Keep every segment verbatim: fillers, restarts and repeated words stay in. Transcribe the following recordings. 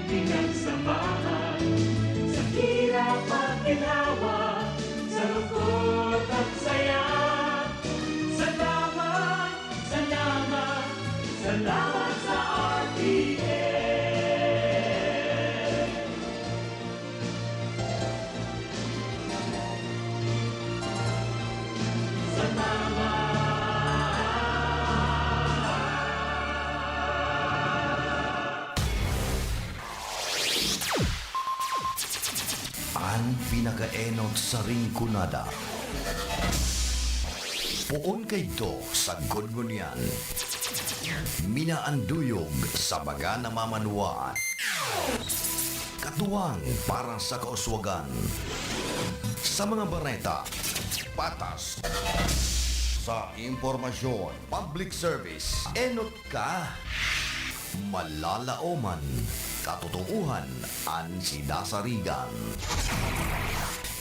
Pinagsamahan sa hirap at ginhawa, sa lungkot at saya. Salamat, salamat, salamat sa R T N. Salamat. An pinakaenot sa Rinconada. Poon kaidto sagkod ngunyan. Minaanduyog sa mga namamanwaan. Katuwang para sa kauswagan. Sa mga bareta, patas. Sa impormasyon, public service, enot ka. Malalaoman, katotoohan an sidasarigan.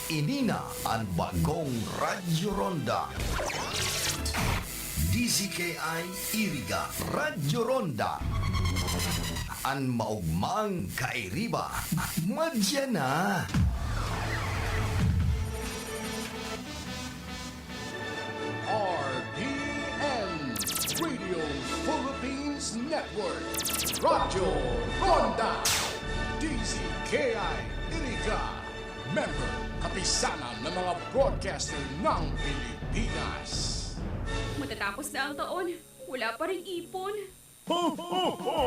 Ini na an bagong Radyo Ronda. D Z K I Iriga, Radyo Ronda. An maogmang kairiba, madya na. R P N, Radio Philippines Network, Radyo Ronda, D Z K I Iriga, member, Kapisanan ng mga Broadcaster ng Pilipinas. Matatapos na ang taon, wala pa ring ipon. Ho, ho, ho!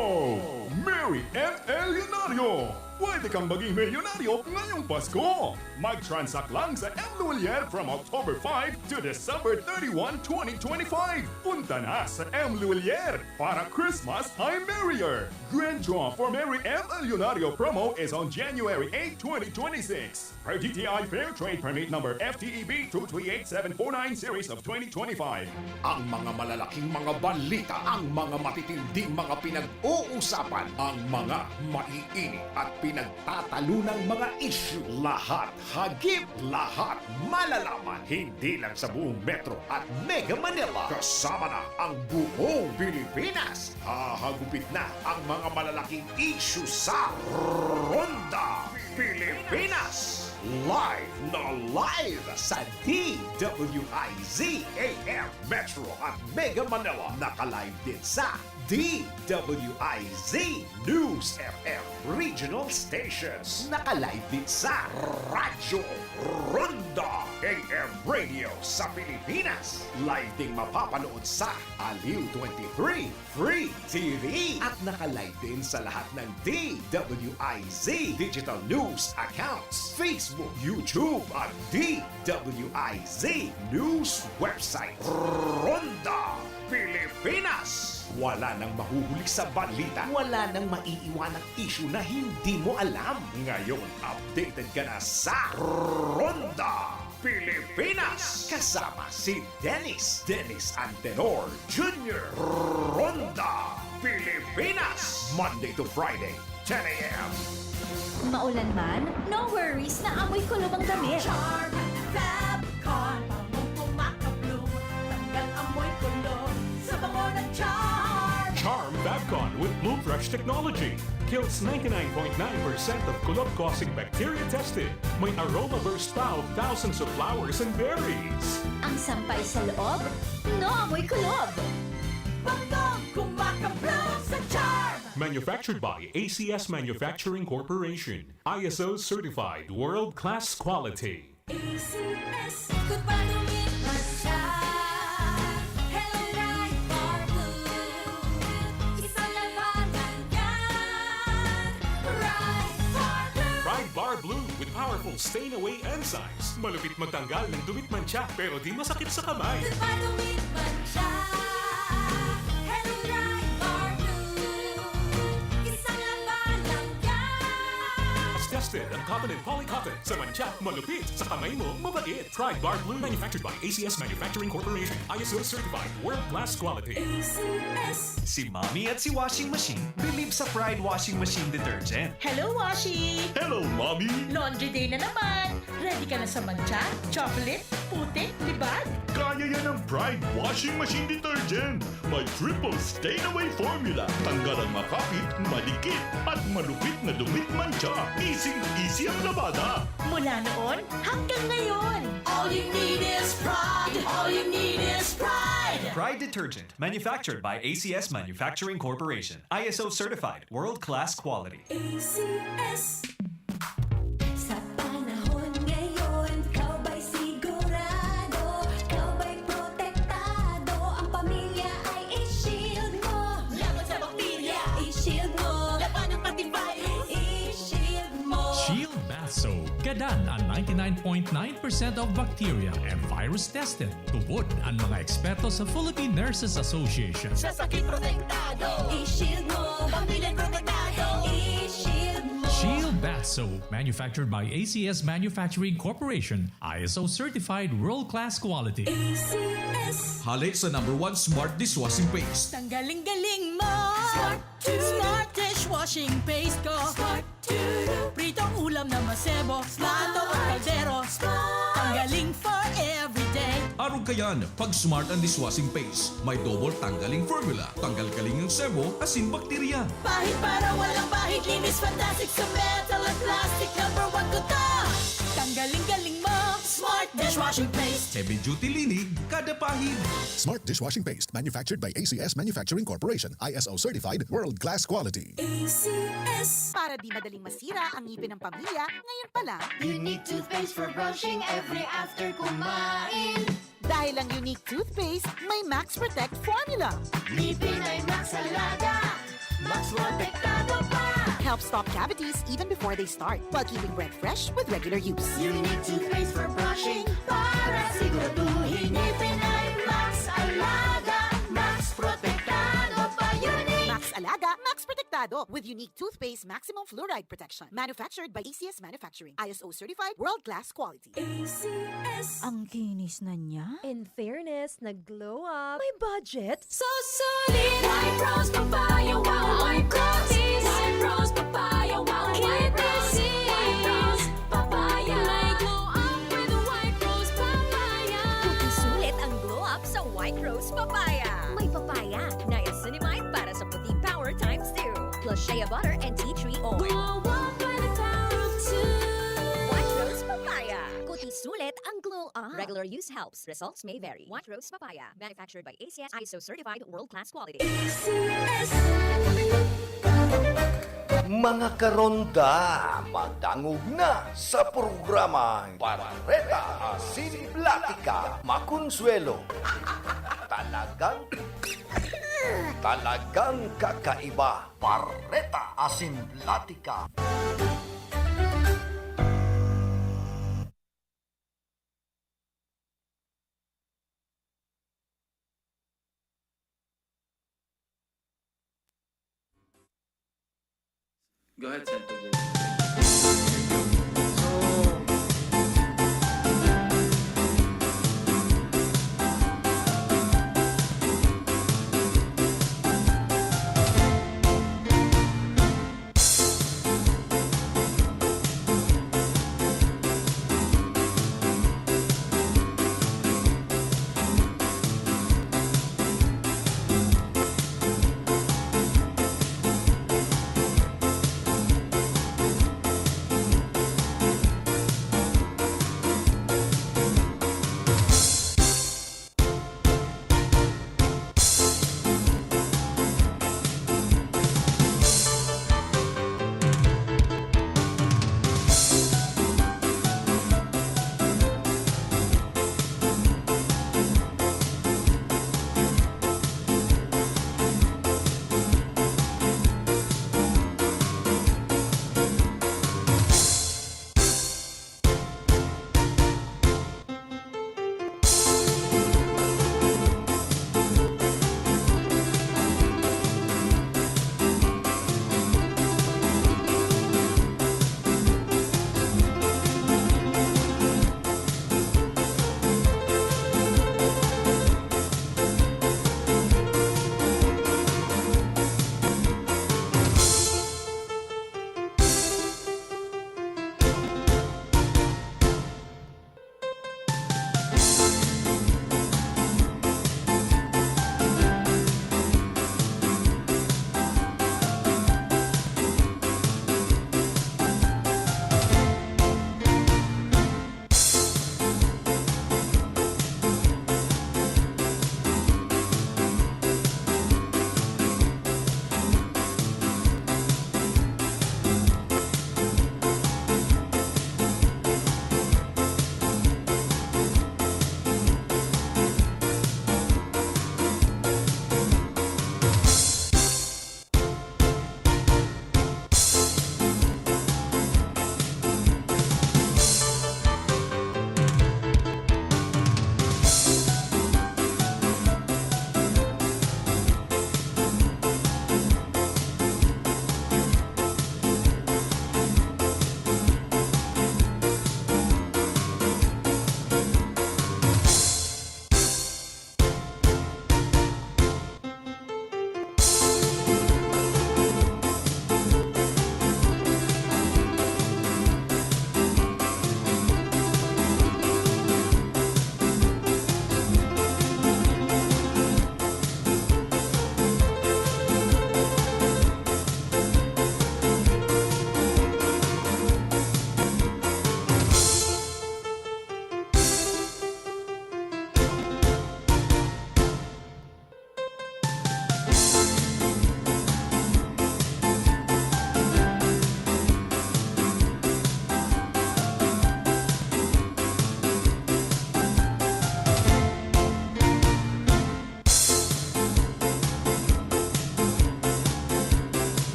Merry M L Leonario! Pwede kang maging milyonaryo ngayong Pasko! Mag-transact lang sa M Luwilier from October five to December thirty-one, twenty twenty-five! Punta na sa M Luwilier para Christmas ay merrier! Grand Draw for Merry M L Leonario promo is on January eight, twenty twenty-six. Per D T I Fair Trade Permit Number F T E B two three eight seven four nine series of twenty twenty-five. Ang mga malalaking mga balita, ang mga matitinding mga pinag-uusapan, ang mga maiinit at pinagtatalunang mga isyu, lahat, hagip lahat, malalaman hindi lang sa buong Metro at Mega Manila, kasama na ang buong Pilipinas. Hahagupit na ang mga malalaking isyu sa Ronda Pilipinas. Live na live sa D W I Z A M Metro at Mega Manila. Naka-live din sa D W I Z News F M Regional Stations. Naka-live din sa Radyo Ronda A M Radio sa Pilipinas. Live ding mapapanood sa Aliw twenty-three Free T V at naka-live din sa lahat ng D W I Z digital news accounts, Facebook, YouTube at D W I Z news website. Ronda Pilipinas! Wala nang mahuhuli sa balita, wala nang maiiwanang isyu na hindi mo alam. Ngayon, updated ka na sa Ronda Pilipinas! Kasama si Dennis, Dennis Antenor Junior. Ronda Pilipinas, Monday to Friday, ten a.m. Maulan man, no worries na amoy kulob ang damit. Charm Fab Con, bangong kumakabloom, tanggal amoy kulob sa bango ng Charm. Charm Fab Con with Bloom Fresh technology kills ninety-nine point nine percent of kulob-causing bacteria tested. May aroma burst pa of thousands of flowers and berries. Ang sampay sa loob, no amoy kulob. Bangong kumakabloom sa Charm. Manufactured by A C S Manufacturing Corporation. I S O certified world-class quality. A C S. Goodbye to me, Masha. Hello, Pride Bar Blue. Isang labanan yan. Pride Bar Blue. Pride Bar Blue with powerful stain away enzymes. Malupit magtanggal ng dumi't mantsa, pero di masakit sa kamay. Goodbye to me, Masha. Hello, Pride Bar Blue. Isang labanan yan. Tested ang cotton and polycotton. Sa mantsa, malupit. Sa kamay mo, mabait. Pride Bar Blue, manufactured by A C S Manufacturing Corporation. I S O certified, world-class quality. A C S. Si Mommy at si Washing Machine believe sa Pride Washing Machine Detergent. Hello, Washi! Hello, Mommy! Laundry day na naman! Ready ka na sa mantsa, chocolate, putik, libag? Kaya yan ng Pride Washing Machine Detergent. May triple stain away formula. Tanggal ang makapit, madikit, at malupit na dumi, mantsa. Easy-easy ang labada. Mula noon hanggang ngayon. All you need is Pride. All you need is Pride. Pride Detergent, manufactured by A C S Manufacturing Corporation. I S O certified, world-class quality. A C S. Sa panahon ngayon, ikaw ba'y sigurado? Ikaw ba'y protektado? Ang pamilya ay i-shield mo. Laban sa bakterya, i-shield mo. Labanan pati virus, i-shield mo. Shield Bath Soap. Gadan an ninety-nine point nine percent of bacteria and virus tested. Tubod an mga eksperto sa Philippine Nurses Association. Sa sakit protektado, i-shield mo. Pamilya protektado, i-shield mo. Shield Bath Soap, manufactured by A C S Manufacturing Corporation, I S O certified world-class quality. A C S. Hale sa number one smart dishwashing paste. Tanggaling-galing mo! Smart to. Smart dishwashing paste ko. Smart to. Pritong ulam na masebo, plato o kaldero. Smart. Tanggaling for everyday. Arog kayan, pag Smart ang dishwashing paste, may double tanggaling formula. Tanggal-galing ang sebo, asin bakterya. Pahid para walang bahid, linis fantastic sa metal at plastic. Number one ko to. Tanggaling-galing mo, Smart dishwashing paste. Heavy duty linig, kada pahid. Smart dishwashing paste, manufactured by A C S Manufacturing Corporation, I S O certified, world class quality. A C S. Para di madaling masira ang ngipin ng pamilya, ngayon pa lang. Unique toothpaste for brushing every after kumain. Dahil ang Unique toothpaste may Max Protect formula. Ngipin ay Max Alaga, Max Protektado pa. Helps stop cavities even before they start, while keeping breath fresh with regular use. Unique toothpaste for brushing para siguraduhin ngipin ay Max Alaga, Max Protektado pa. Unique. Max Alaga, Max Protektado with Unique Toothpaste Maximum Fluoride Protection. Manufactured by A C S Manufacturing. I S O certified, world class quality. A C S. Ang kinis na niya. In fairness, nag-glow up. May budget. So solid! White Rose Papaya, wow! White Rose! White Rose Papaya, wow! White Rose! White Rose Papaya! May glow up with White Rose Papaya! Puti sulit ang glow up sa White Rose Papaya. May papaya, niacinamide para sa puti power times two. Plus shea butter and tea tree oil. Glow up by the power of two. White Rose Papaya. Puti sulit ang glow up. Regular use helps. Results may vary. White Rose Papaya. Manufactured by A C S, I S O certified, world class quality. A C S. Mga karonda, madangog na sa programang Bareta Asin Platika, Makonsuelo. Talagang, talagang kakaiba. Bareta Asin Platika. Go ahead, Senator Jay. So,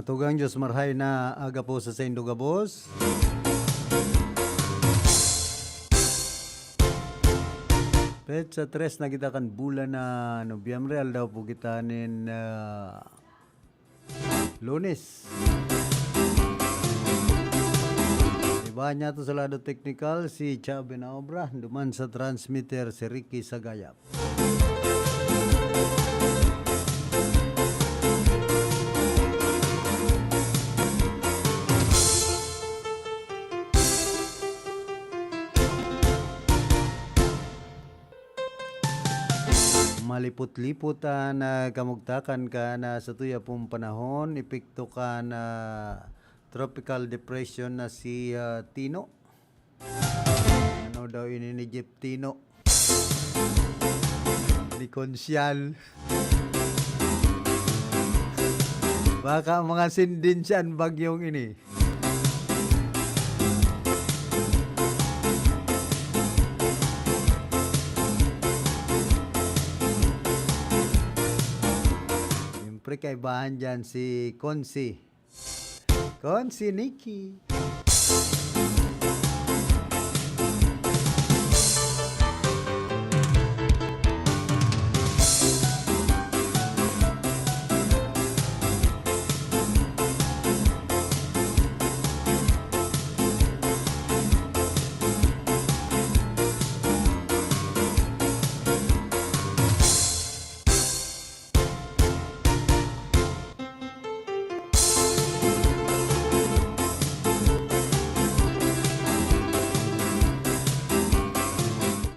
Tugang Diyos, marhay na aga po sa saindo gabos. Petsa tres na kita kan bulan na Nobyembre, aldaw po kita nin, ah, Lunes. Iba niya to sa lado teknikal, si Chao Benaobra, duman sa transmitter, si Ricky Sagayap. Malipot-lipot an, ah, kamugtakan kan, ah, sa tuya pong panahon, epekto kan, ah, tropical depression na si, ah, Tino. Ano daw ini ni Jeff Tino? Ni Konsyal. Baka mga sindin siya an bagyong ini. Siyempre, kaibahan dyan si Konsi. Konsi Nikki.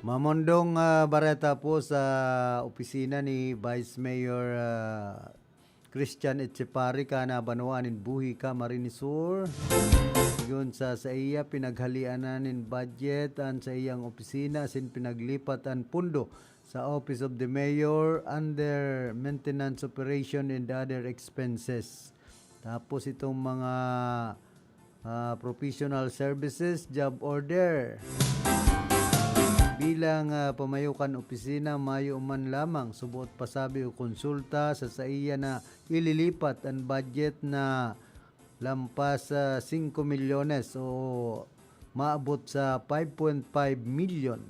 Mamondong, ah, bareta po sa opisina ni Vice Mayor, ah, Christian Etchepare kan banwaan nin Buhi, Camarines Sur. Sigon sa saiya, pinaghalean na nin budget an saiyang opisina asin pinaglipat an pondo sa Office of the Mayor under maintenance operation and other expenses. Tapos itong mga, ah, professional services, job order. Bilang, ah, pamayo kan opisina, mayo man lamang subot pasabi o konsulta sa saiya na ililipat an budget na lampas sa singko milyones o maabot sa five point five milyon.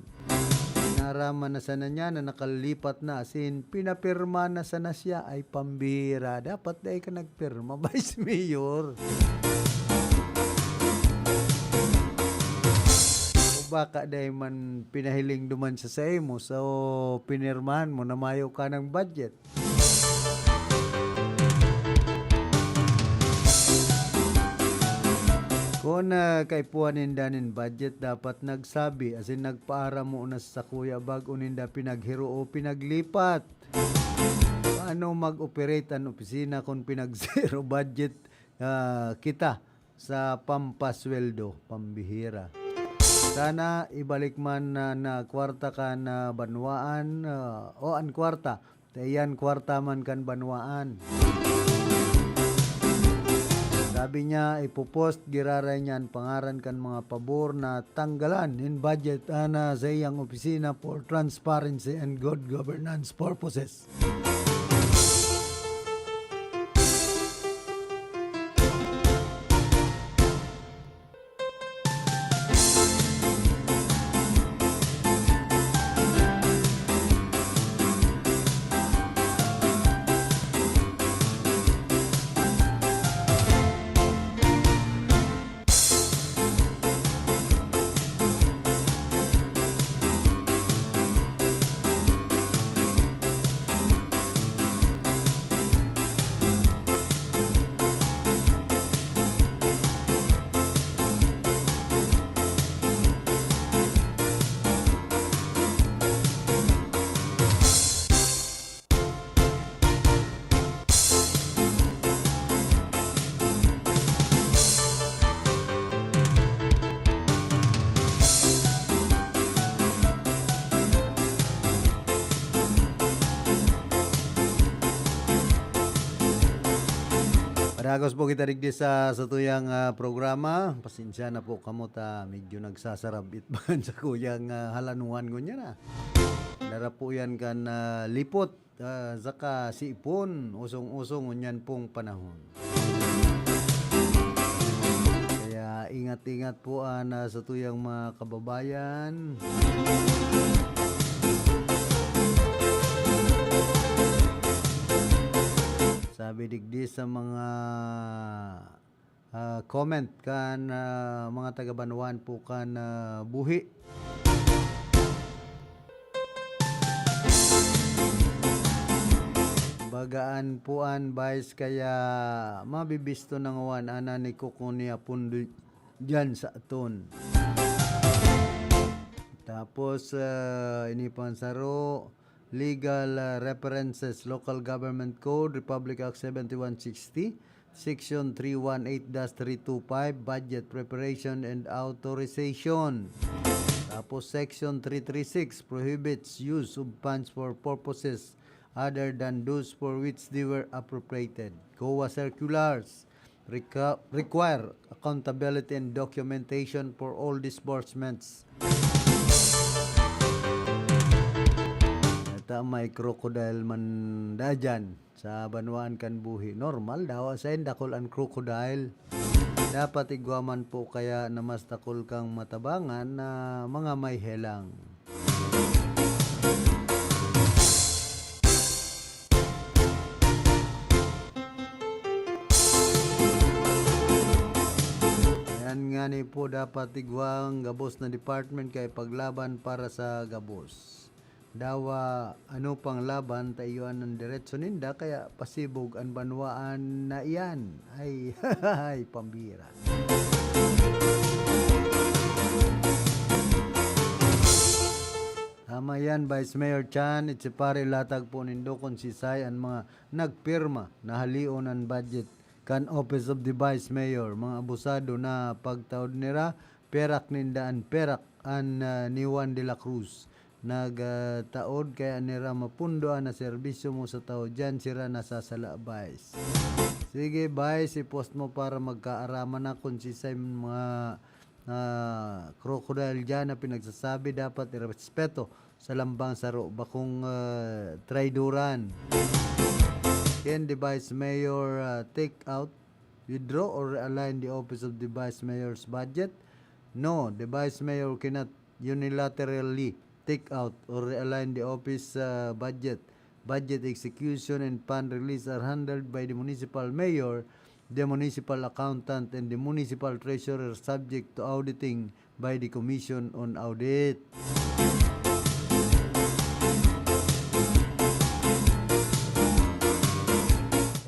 Naraman na sana niya na nakalipat na, as in, pinapirma na sana siya. Ay, pambira. Dapat dai ka nagpirma, Vice Mayor. O baka dai man pinahiling duman sa saimo, so pinirmahan mo na mayo ka ng budget. Kun, ah, kaipuhan ninda nin budget, dapat nagsabi, asin nagpaaram mo na sa sakuya, bag-o ninda pinaghiro o pinaglipat. Paano mag-operate an opisina kun pinag-zero budget, ah, kita sa pampasweldo? Pambihira. Sana ibalik man na, na kwarta kan, ah, banwaan, ah, o an kwarta ta iyan kwarta man kan banwaan. Sabi niya, ipopost giraray niya an pangaran kan mga pabor na tanggalan nin budget ana sa iyang opisina for transparency and good governance purposes. Padagos po kita digdi sa satuyang, ah, programa. Pasensya na po kamo ta medyo nagsasarab-it pa kan sakuyang, ah, halanuhan ngunyan, ah. Dara po yan kan, ah, lipot, ah, saka sipon, usong-usong ngunyan pong panahon. Ingat-ingat po, ah, na sa tuyang mga kababayan. Sabi digdi sa mga, ah, comment kan, ah, mga taga-Banwaan po kan, ah, buhi. Bagaan po an Vice kaya mabibisto na ngawan ana ni Kuko ni Apundo diyan sa aton. Tapos, ah, ini pang saro, legal, ah, references, Local Government Code, Republic Act seventy-one sixty, Section three one eight dash three two five, Budget Preparation and Authorization. Tapos Section three three six prohibits use of funds for purposes other than those for which they were appropriated. COA circulars requ-, require accountability and documentation for all disbursements. Ata may crocodile man da dyan sa banwaan kan buhi. Normal daw, asin dakul an crocodile. Dapat igwa man po kaya na mas dakul kang matabangan na mga may helang. Ayan nga ni po, dapat igwang gabos na department kaya paglaban para sa gabos. Dawa, ano pang laban, ta iyo an diretso ninda, kaya pasibog an banwaan na iyan. Ay, ay, pambira. Tama yan, Vice Mayor Chan. Itsipare latag po nindo kung sisay an mga nagpirma na halion an budget kan Office of the Vice Mayor. Mga abusado na pagtaod nira, perak ninda an perak an, ah, ni Juan de la Cruz. Nagtaod kaya nira mapundo an serbisyo mo sa tawo, diyan sira nasasala, Vice. Sige, Vice, i-post mo para magkaaraman na kung sisay mga, ah, crocodile diyan na pinagsasabi, dapat irespeto sa lambang saro, bakong, ah, traidoran. Can the Vice Mayor, ah, take out, withdraw, or realign the Office of the Vice Mayor's budget? No, the Vice Mayor cannot unilaterally take out or realign the office, uh, budget. Budget execution and fund release are handled by the municipal mayor, the municipal accountant, and the municipal treasurer, subject to auditing by the Commission on Audit.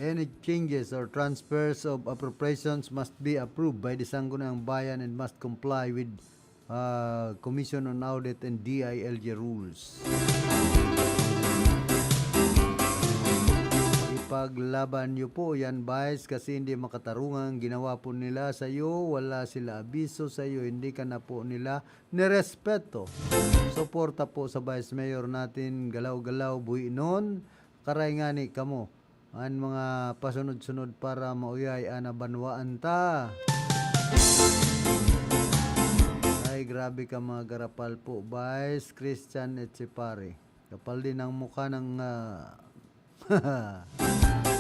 Any changes or transfers of appropriations must be approved by the Sangguniang Bayan and must comply with, uh, Commission on Audit and D I L G rules. Ipaglaban niyo po yan, Vice, kasi hindi makatarungan ginawa po nila sa'yo. Wala sila abiso sa'yo, hindi ka na po nila nirespeto. Suporta po sa Vice Mayor natin, galaw-galaw, buhinon. Karay ngani kamo an mga pasunod-sunod para mauyay an banwaan ta. Ay, grabe ka mga garapal po, Vice Christian Echepare. Kapal din ang mukha ng, ah,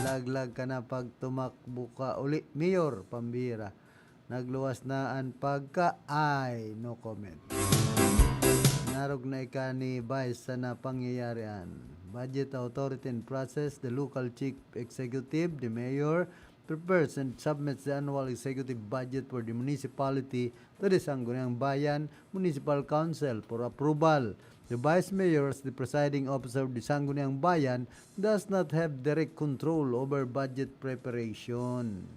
laglag ka na pag tumakbo ka uli, Mayor, pambira. Nagluwas na an pagkaay, no comment. Narog na ika ni Vice sa napangyayarian. Budget authority and process, the local chief executive, the mayor, prepares and submits the annual executive budget for the municipality to the Sangguniang Bayan Municipal Council for approval. The vice mayor, as the presiding officer of the Sangguniang Bayan, does not have direct control over budget preparation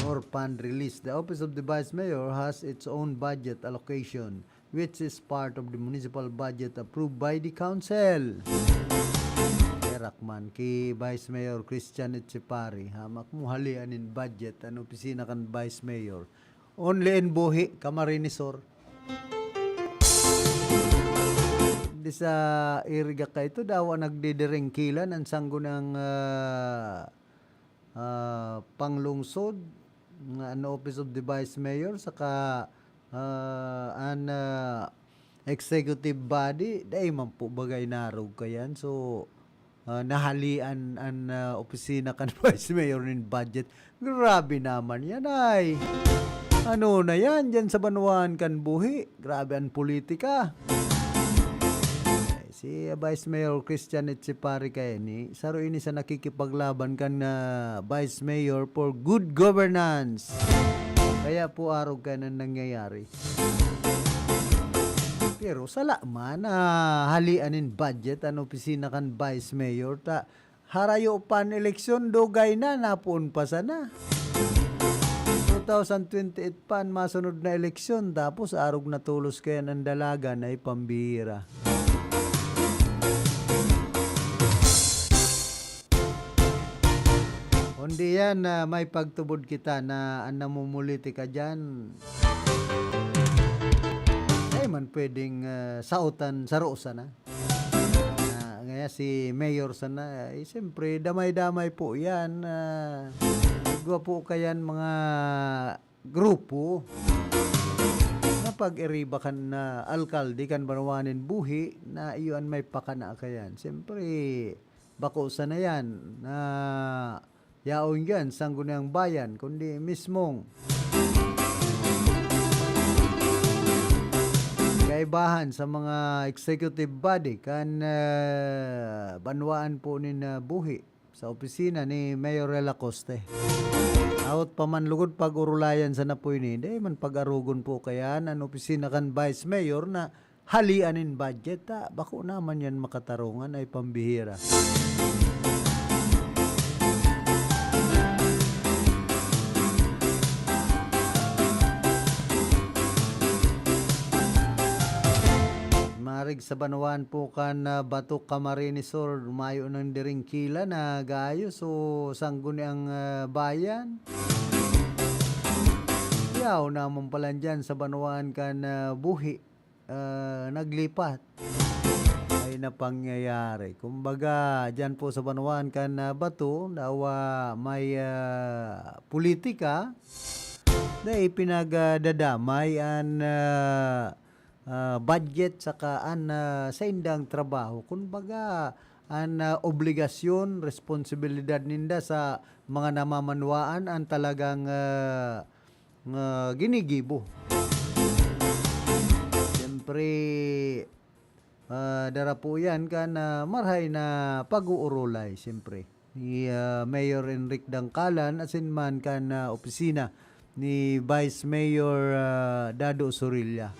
or fund release. The Office of the Vice Mayor has its own budget allocation, which is part of the municipal budget approved by the council. Perak man ki Vice Mayor Christian Echepare, hamak mo halian nin budget an opisina kan Vice Mayor. Only in buhi, Camarines Sur. Di sa iriga ka ito, dawa nagdidirengkilan an Sangguniang, ah, ah, panglungsod, nga an Office of the Vice Mayor, saka, ah, an, ah, executive body, dai man po bagay narog kayan. So, ah, nahalian an, ah, opisina kan Vice Mayor nin budget. Grabe naman yan ay. Ano na yan dyan sa banwaan kan buhi? Grabe ang politika. Eh, si Vice Mayor Christian Etchepare kaya ni, saro ini sa nakikipaglaban kan, ah, Vice Mayor for good governance. Kaya po arog kaya na nangyayari. Pero sala man, ah, halian nin budget an opisina kan Vice Mayor ta harayo pa an eleksyon, dugay na, napoon pa sana. Two thousand twenty-eight pa an masunod na eleksyon, tapos arog na tolos kaya an dalagan ay pambihira. Kundi yan, ah, may pagtubod kita na an namumulitika dyan, ay man pwedeng, ah, sautan sa rosa na. Ah, ngaya si Mayor sana, eh, siyempre, damay-damay po yan. Ah, igwa po kayan mga grupo na pag-iriba kan, ah, alkalde kan banwa nin buhi na iyo an may pakana kayan. Siyempre, bako sana yan na yaon yan, Sangguniang Bayan, kundi mismong kaibahan sa mga executive body kan, ah, banwaan po nin, ah, buhi sa opisina ni Mayor Rela Coste. Awot pa man lugod pag-urulayan sana po ini, dai man pag-arugon po kayan an opisina kan Vice Mayor na halian nin budget, ta bako naman yan makatarungan ay pambihira. Marig sa banwaan po kan, ah, Bato, Camarines Sur, mayo nang diring kila na gayo, so Sangguniang, ah, Bayan. Yaw naman pala dyan sa banwaan kan, ah, buhi, ah, naglipat. Ay na pangyayari. Kumbaga, dyan po sa banwaan kan, ah, Bato, daw, ah, may, ah, politika, dai pinagdadamay an, ah, ah, budget saka an, ah, saindang trabaho. Kumbaga, an, ah, obligasyon, responsibilidad ninda sa mga namamanwaan an talagang, ah, nga ginigibo. Siyempre, ah, dara po yan kan, ah, marhay na pag-uurulay, siyempre. Ni, ah, Mayor Enric Dangkalan, asin man kan, ah, opisina ni Vice Mayor, ah, Dado Zorilla.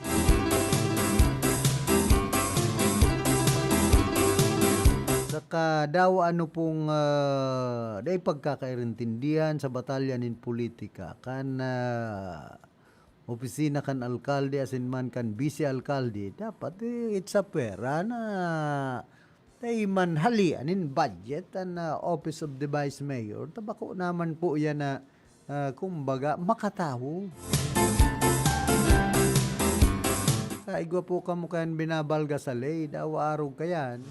Saka daw ano pong, ah, dai pagkakairintindihan sa batalya nin politika kan, ah, opisina kan alkalde asin man kan bise-alkalde, dapat, eh, it's a pera na dai man halian nin budget an, ah, Office of the Vice Mayor. Ta bako naman po yan na, ah, kumbaga, makatawo. Kaigwa po kamo kayan binabalga sa ley, daw arog kayan.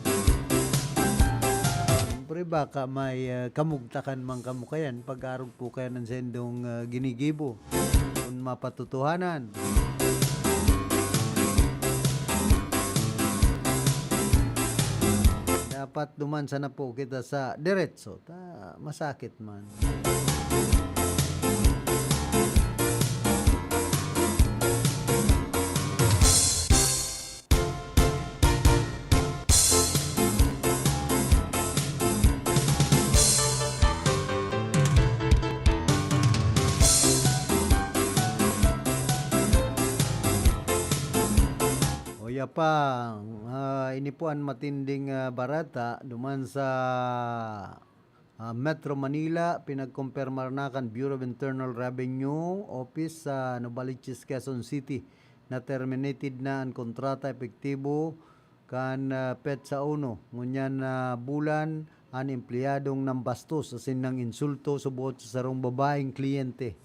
Siyempre, baka may, ah, kamugtakan man kamo kayan pag arog po kayan ang sendong, ah, ginigibo. Kun mapatutuhanan. Dapat duman sana po kita sa diretso, ta masakit man. Oya pa, ah, ini po an matinding, ah, barata duman sa, ah, Metro Manila. Pinagkumpirmar na kan Bureau of Internal Revenue Office sa Novaliches, Quezon City, na terminated na an kontrata epektibo kan, ah, petsa uno. Ngunyan na bulan, an empleyadong nambastos asin nang-insulto subot sa sarong babaeng kliyente.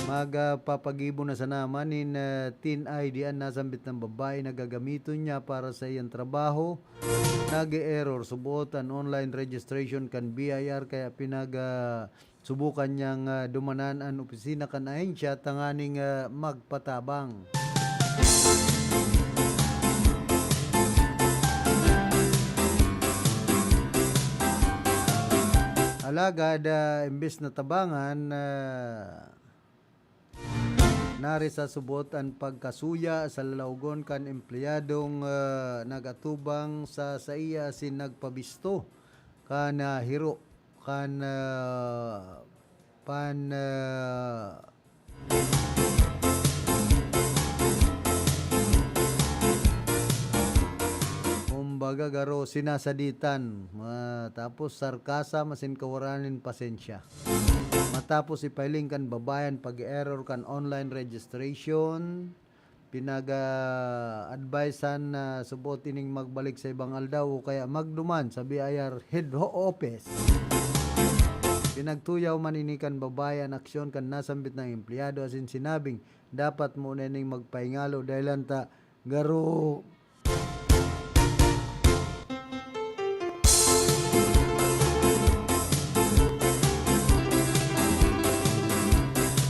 Magpapagibo na sana man nin, ah, Tin I D an nasambit na babae na gagamiton niya para sa iyang trabaho. Nag-e-error subot an online registration kan B I R, kaya pinag, ah, subukan niyang, ah, dumanan an opisina kan ahensya tanganing, ah, magpatabang. Alagad, ah, imbes na tabangan, ah, nari sa subot an pagkasuya sa lalawogon kan empleyadong, ah, nag-atubang sa saiya asin nagpabisto kan, ah, hiro kan, ah, pan, ah, Kumbaga, garo sinasaditan, ah, tapos sarkasam asin kawaran nin pasensya. Matapos ipahiling kan babayan pag-error kan online registration, pinag, ah, advisean na subot ining magbalik sa ibang aldaw o kaya magduman sa B I R head ho-, office. Pinagtuyaw man ini kan babae an aksyon kan nasambit na empleyado asin sinabing, "Dapat mo na ining magpahingalo dahil ta garo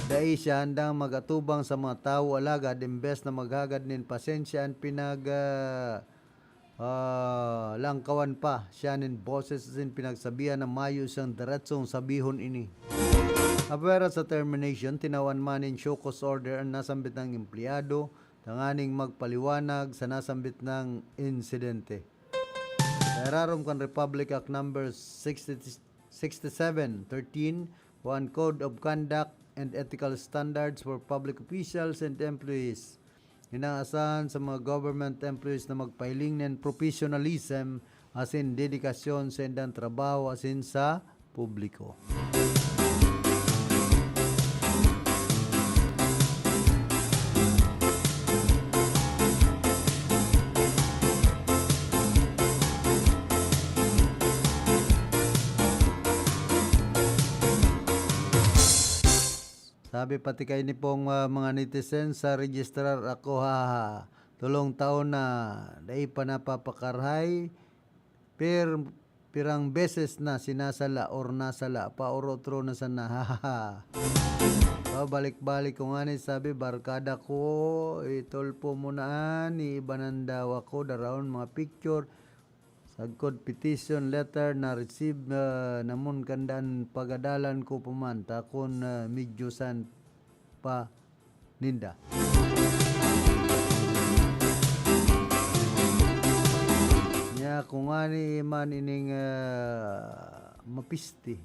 dai siya handang mag-atubang sa mga tawo, alagad imbes na maghagad nin pasensya, an pinag, ah, ah, langkawan pa siya nin boses asin pinagsabihan na mayo siyang diretsong sabihon ini." Apwera sa termination, tinawan man nin show cause order an nasambit na empleyado tanganing magpaliwanag sa nasambit na insidente. Sa irarom kan Republic Act Number sixty, sixty-seven thirteen o an Code of Conduct and Ethical Standards for Public Officials and Employees, inaasahan sa mga government employees na magpahiling nin professionalism asin dedikasyon sa indang trabaho asin sa publiko. Sabi pati kaini pong, ah, mga netizen, "Sa registrar ako, ha, ha, ha. Tolong taon na dai pa napapakarahay, pir-, pirang beses na sinasala or nasala pa or otro na sana, ha, ha, ha." Pabalik-balik ko ngani, sabi, "Barkada ko, itulpo mo na an, iibanan daw ako, daraon mga picture." Sagkod petition letter na receive, ah, namon kandan pagadalan ko pa man, ta kun, ah, medyo san pa ninda. Nya, kung ngani man ining, ah, mapisti,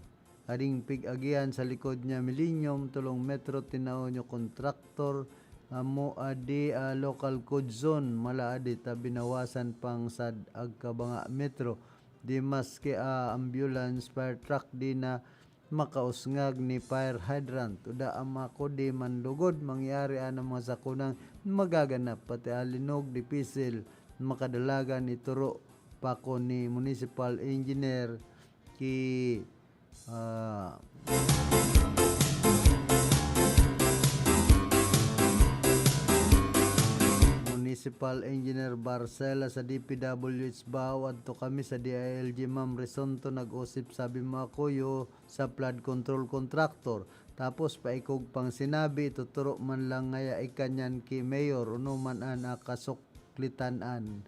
ading pig-agihan sa likod niya, Millennium, tolong metro, tinao niyo kontraktor, amo adi, ah, local code zone, mala adi ta binawasan pang sad agka banga metro. Di maski, ah, ambulance, fire truck, di na makausngag ni fire hydrant. Uda ama ko di man lugod mangyari an mga sakunang magaganap, pati alinog, dipisil makadalagan, ituro pa ko ni municipal engineer ki, ah, Municipal Engineer Barcela sa D P W H Bao, adto kami sa D I L G Ma'am Risonto, nag-usip, sabi mo ako, yo sa flood control contractor. Tapos paikog pang sinabi, ituturo man lang ngaya ikanyan ki Mayor, uno man an akasuklitan an.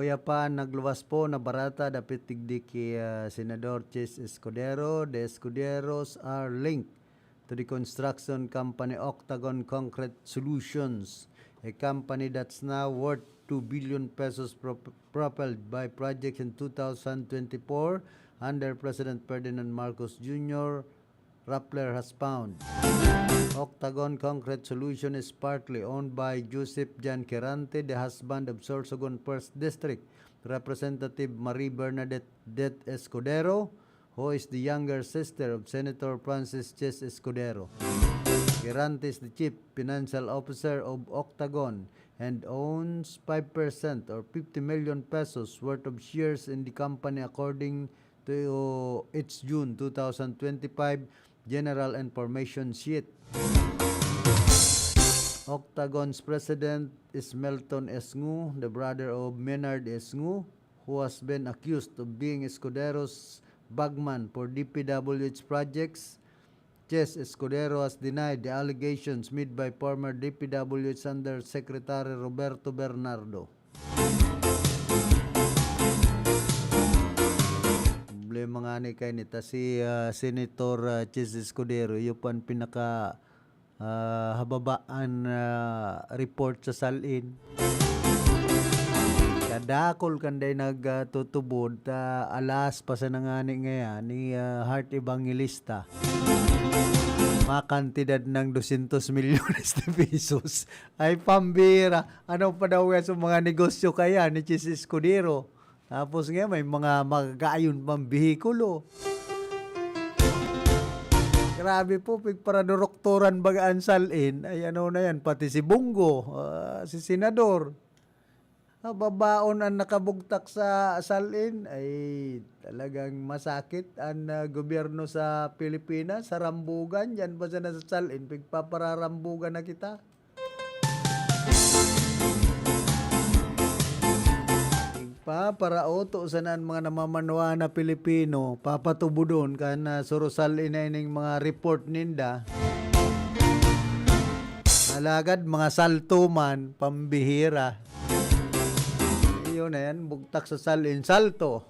Oya pa, nagluwas po na barata dapit digdi ki, ah, Senador Chiz Escudero. The Escuderos are linked to the construction company Octagon Concrete Solutions, a company that's now worth two billion pesos, prop-, propelled by projects in two thousand twenty-four under President Ferdinand Marcos Junior, Rappler has found. Octagon Concrete Solution is partly owned by Joseph John Quirante, the husband of Sorsogon First District Representative Marie Bernadette Det Escudero, who is the younger sister of Senator Francis Chiz Escudero. Quirante is the chief financial officer of Octagon, and owns five percent or fifty million pesos worth of shares in the company, according to its June two thousand twenty-five general information sheet. Octagon's president is Melton Esngu, the brother of Menard Esngu, who has been accused of being Escudero's bagman for D P W H projects. Chis Escudero has denied the allegations made by former D P W H Undersecretary Roberto Bernardo. Problema ngani kaini ta si, ah, Senator, ah, Chis Escudero, iyo pa an pinaka, ah, hababaan na report sa SALN. Kadakul kan dai nagtutubod, ta alas pa sana ngani ngayan ni, ah, Heart Evangelista. Mga kantidad ng dosyentos milyones de pesos. Ay, pambira. Ano pa daw yan sa mga negosyo kaya ni Chis Escudero? Tapos ngayon, may mga magagayon pang behikulo. Grabe po, pigparadurukturan baga an SALN. Ay, ano na yan, pati si Bong Go, ah, si Senador. Ah, babaon ang nakabugtak sa SALN. Ay, talagang masakit ang, ah, gobyerno sa Pilipinas. Sa rambugan, dyan pa sana sa SALN, pigpapararambugan na kita. Pagpaparauto sana an mga namamanwa na Pilipino, papatubodon kan, ah, surusal ina ining mga report ninda. Alagad mga salto man, pambihira. Iyo na yan, bugtak sa SALN, salto.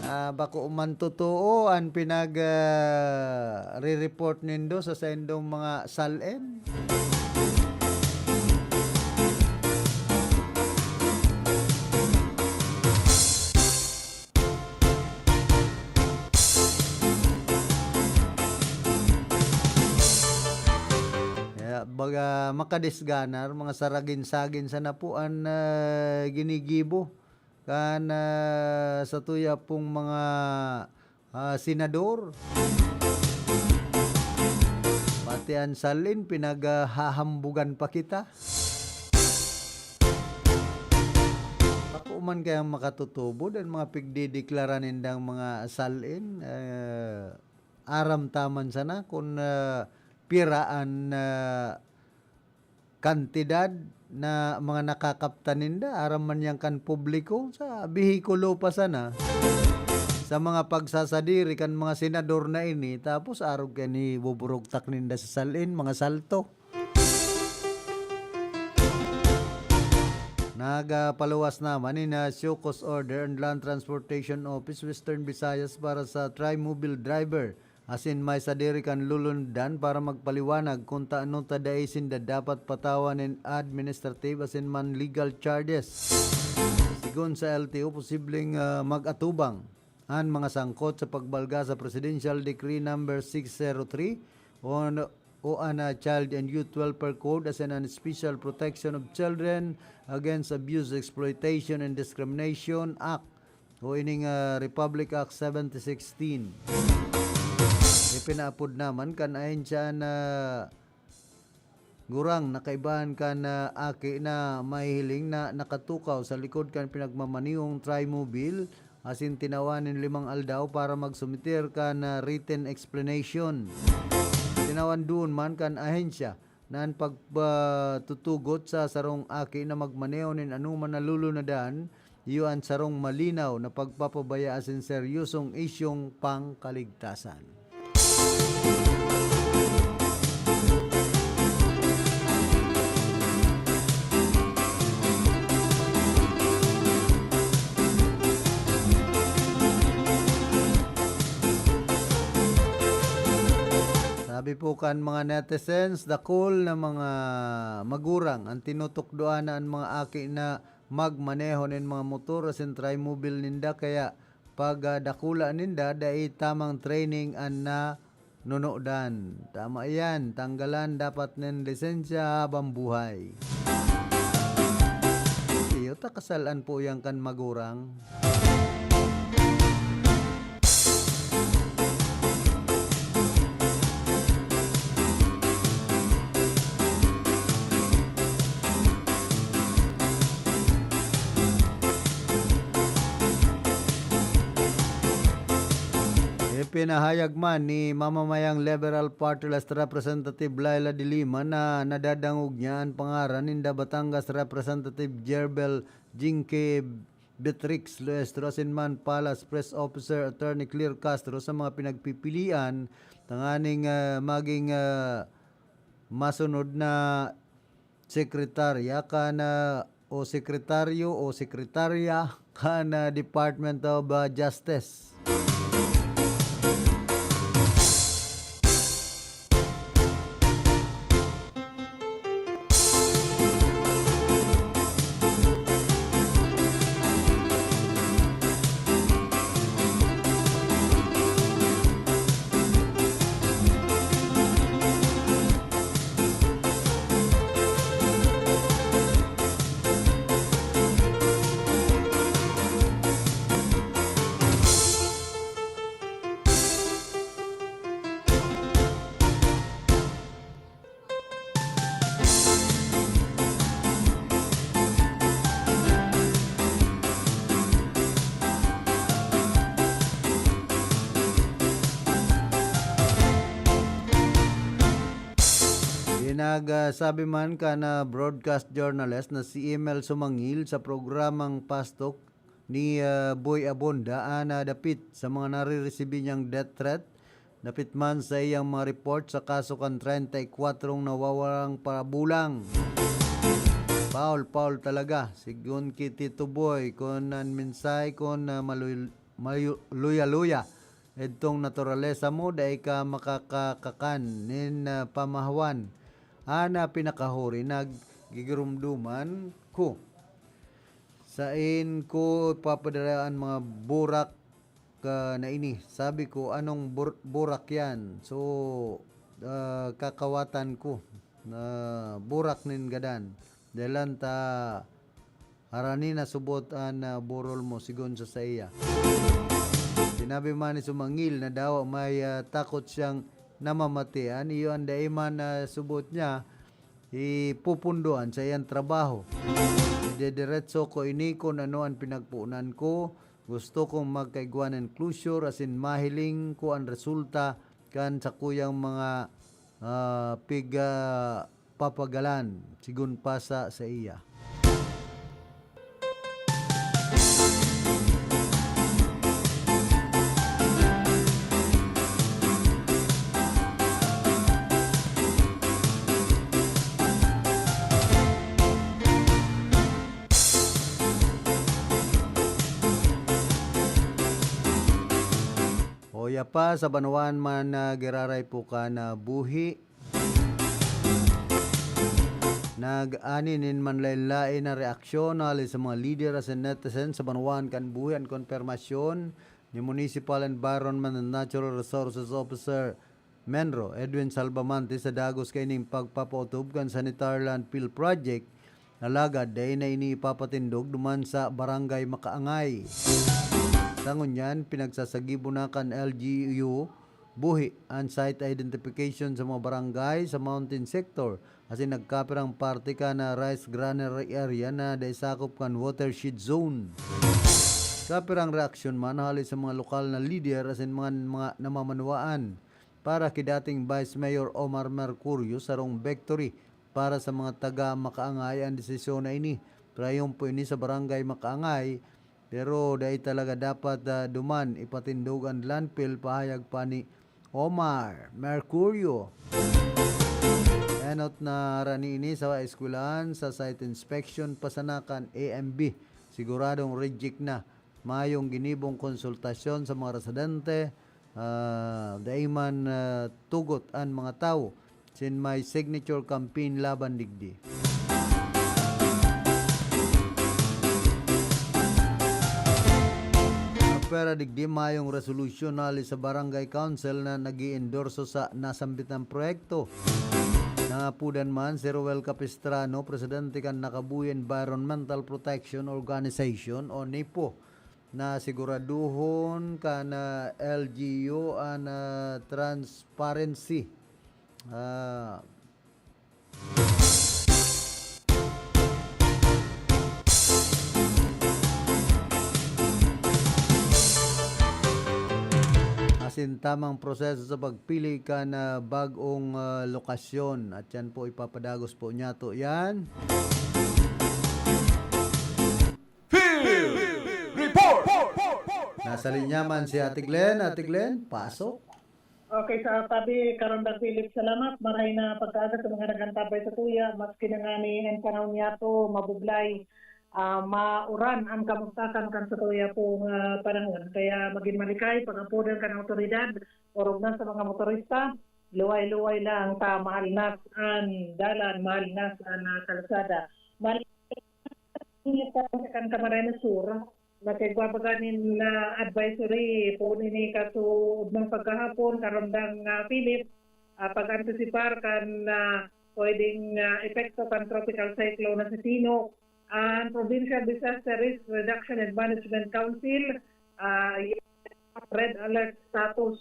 Ah, bako man totoo an pinag, ah, re-report nindo sa saindong mga SALN? Kaya baga makadisganar, mga saragin-sagin sana po an, ah, ginigibo kan, ah, satuya pong mga, ah, senador. Pati an SALN, pinaghahambugan pa kita. Bako man kayang makatutubod an mga pigdedeklara nindang mga SALN, eh, aram ta man sana kun, ah, pira an, ah, kantidad na mga nakakaptan ninda, aram man yan kan publiko, sa behikulo pa sana, sa mga pagsasadiri kan mga senador na ini, tapos arog kaini buburugtak ninda sa SALN, mga salto. Nagapaluwas naman nin show cause order an Land Transportation Office Western Visayas para sa Trimobile driver asin may sadiri kan lulunudan para magpaliwanag kun tano ta dai sinda dapat patawan nin administrative asin man legal charges. Sigon sa L T O, posibleng, ah, mag-atubang an mga sangkot sa pagbalga sa Presidential Decree Number six zero three o, o an, ah, Child and Youth Welfare Code asin an Special Protection of Children Against Abuse, Exploitation, and Discrimination Act o ining, ah, Republic Act seventy sixteen. Ipinaapod naman kan ahensya na gurang na kaibahan kan, ah, aki na mahihiling na nakatukaw sa likod kan pinagmamanihong Trimobile asin tinawan nin limang aldaw para magsumiter kan, ah, written explanation. Tinawan duon man kan ahensya na an pagpatutugot sa sarong aki na magmaneho nin anoman na lulunadan, iyo an sarong malinaw na pagpapabaya asin seryosong isyung pangkaligtasan. Sabi po kan mga netizens, dakul na mga magurang an tinutukdoan na an mga aki na magmaneho nin mga motor asin trimobile ninda, kaya pag, ah, dakula ninda, dai tamang training an nanunudan. Tama iyan, tanggalan dapat nin lisensya habang buhay. Iyo ta kasal-an po iyan kan magurang. Pinahayag man ni mamamayang Liberal Party List Representative Leila de Lima na nadadangog niya an pangaran ninda Batangas Representative Jerbel Jinky Beatrix Luestro asin man Palace Press Officer Attorney Claire Castro sa mga pinagpipilian tanganing, ah, maging, ah, masunod na sekretarya kan, ah, o sekretaryo o sekretarya kan, ah, Department of, ah, Justice. Pinagsabi man kan, ah, broadcast journalist na si Emil Sumangil sa programang Pastok ni, ah, Boy Abonda an, ah, dapit sa mga nariresibi niyang death threat, dapit man sa iyang mga report sa kaso kan treinta y kuwatrong nawawalang parabulang. Paul, Paul talaga. Sigon ki Tito Boy, kun an mensahe kun, ah, maluy-, mayu-, luya-luya, idtong naturalesa mo, dai ka makakakakan nin, ah, pamahawan. Ana pinakahuri, naggigirumduman ko. Sain ko ipapadara an mga burak, ah, na ini? Sabi ko, "Anong bur-, burak yan?" So, ah, kakawatan ko na burak nin gadan. Dahelan ta harani na subot an, ah, burol mo, sigon sa saiya. Sinabi man ni Sumangil na dawa may, ah, takot siyang namamatian, iyo an dai man, ah, subot niya ipupundoan sa iyang trabaho. Idediretso ko ini kun ano an pinagponan ko. Gusto kong magkaigwa nin closure asin mahiling ko an resulta kan sakuyang mga, ah, pigpapagalan, sigon pa sa saiya. Oya pa, sa banwaan man na giraray po ka na buhi, nag-ani nin manlaen-laen na reaksyon hali sa mga lider asin netizen sa banwaan kan buhi an konpermasyon ni Municipal Environment and Natural Resources Officer Menro Edwin Salvamante sa dagos kaining pagpapautob kan Sanitar Landfill Project, alagad dai na ini ipapatindog duman sa Barangay Makaangay. Sa ngunyan, pinagsasagibo na kan L G U buhi an site identification sa mga barangay sa mountain sector, asin nagkapirang parte kan rice granary area na dai sakop kan watershed zone. Kapirang reaksyon man hali sa mga lokal na lider asin mga, mga namamanwaan. Para ki dating Vice Mayor Omar Mercurio, sarong victory para sa mga taga Makaangay an desisyon na ini. Trayumpo ini sa Barangay Makaangay, pero dai talaga dapat, ah, duman ipatindog an landfill, pahayag pa ni Omar Mercurio. Enot na harani ini sa eskwelahan, sa site inspection pa sana kan A M B. Siguradong reject na. Mayong ginibong konsultasyon sa mga residente, ah, dai man, ah, tugot an mga tawo. Sin may signature campaign laban digdi. Apwera digdi, mayong resolusyon hali sa Barangay Council na nag-iendorso sa nasambitang proyekto. Nangapudan man si Roel Capistrano, presidente kan Nakabuhi Environmental Protection Organization o NEPO, na siguraduhon kan, ah, L G U an, ah, transparency. Ah, asin tamang proseso sa pagpili kan, ah, bag-ong, ah, lokasyon. At yan po, ipapadagos po niyato yan. Field Report! Nasa linya man si Ate Glenn. Ate Glenn, pasok. Okay, sa tabi, Karandang Philip, salamat. Maray na pagkaaga sa mga nagantabay sa tuya, maski na ngani ang panahon niyato, mabublay, ah, mauran ang kamugtakan kan sa tuya pong, ah, panahon. Kaya magin malikay, pag-ampodan kan awtoridad, orog na sa mga motorista, luway-luway lang ta, mahalnas an dalan, mahalnas an, ah, kalsada. Mal- kan Camarines Sur, nagkagwa baga nin, ah, advisory poon ini kasugmang paggahapon, Karandang, ah, Philip, ah, pag-antisipar kan, ah, pwedeng, ah, epekto kan Tropical Cyclone na si Tino. Ang Provincial Disaster Risk Reduction and Management Council, ah, red alert status,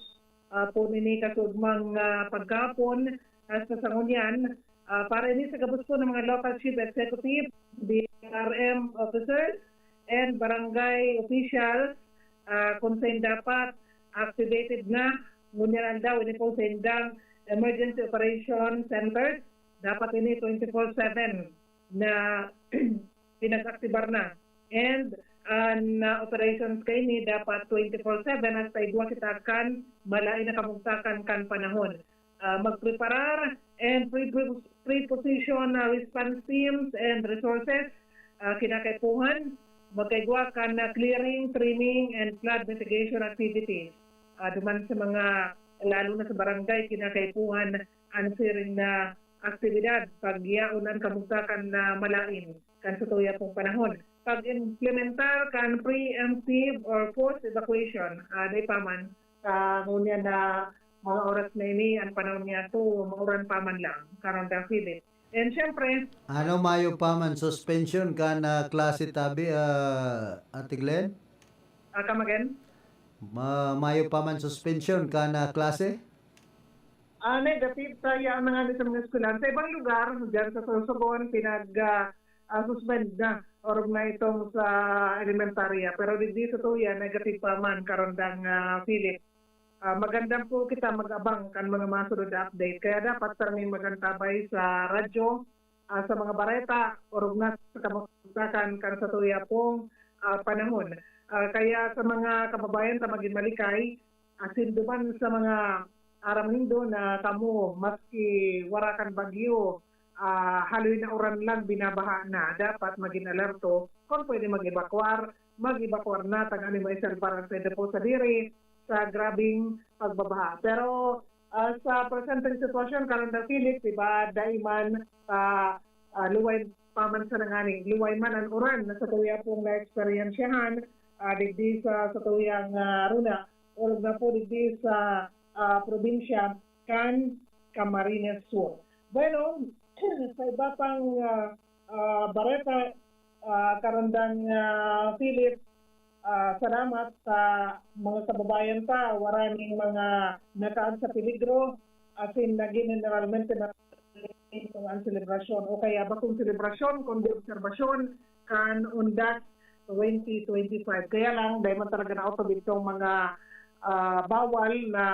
ah, poon ini kasugmang, ah, paggahapon hasta sa ngunyan. Ah, para ini sa gabos po ng mga local chief executive, D R M officers, and barangay officials, ah, kung saan dapat activated na, ngunyan aldaw, ini po sa indang emergency operation centers, dapat ini twenty-four seven na pinag-aktibar na. And an, ah, operations kaini dapat twenty-four seven hasta igwa kita kan malain na kamugtakan kan panahon. Ah, magpreparar and pre-, pre-, pre-position na response teams and resources, ah, kinakaipuhan. Magkaigwa kan, ah, clearing, trimming, and flood mitigation activities. Ah, duman sa mga, lalo na sa barangay, kinakaipuhan an siring na aktibidad pag yaon an kamugtakan na malain kan sa tuya pong panahon. Pag-implementar kan preemptive or forced evacuation, ah, dai pa man, sa ngunyan na mga oras na ini, ang panahon niya to, mauran pa man lang, Karandang Philip. And syempre, Ano, mayo pa man suspension kan, ah, klase tabi, ah, Ate Glenn? Ah, come again? Ma-, mayo pa man suspension kan, ah, klase? Ah, negative, kaya na nga sa mga eskwelahan. Sa ibang lugar, dyan sa Sorsogon, pinag, ah, ah, suspend na, orog na itong sa elementarya. Pero digdi sa tuya, negative pa man, Karandang, ah, Philip. Ah, magandang po kita mag-abang kan mga masunod na update. Kaya dapat sa aming magantabay sa radyo, ah, sa mga bareta, orog na sa kamugtakan kan sa tuya pong, ah, panahon. Ah, kaya sa mga kababayan ta magin malikay, asin duman sa mga aram nindo na kamo, maski wara kan bagyo, ah, haloy na uran lang, binabaha na. Dapat magin alerto. Kung pwede mag-evakuar, mag-evakuar na, tanganing maisalbar an pwede po sa diri sa grabing pagbabaha. Pero, ah, sa presenteng sitwasyon, Karandang Philip, diba, dai man, ah, ah, luway pa man sa nangani, luway man an uran na sa tuya pong naeksperyensyahan, ah, digdi sa, sa tuyang, ah, runa, orog na po digdi sa, ah, probinsya kan Camarines Sur. Bueno, sa iba pang, ah, ah, bareta, ah, Karandang, ah, Philip, ah, salamat sa mga kababayan ta, wara ning mga nakaan sa peligro, asin naging generalmente na ang selebrasyon, o kaya bakong selebrasyon, kundi obserbasyon kan Undas twenty twenty-five. Kaya lang, dahil man talaga na-auto itong mga, ah, bawal na,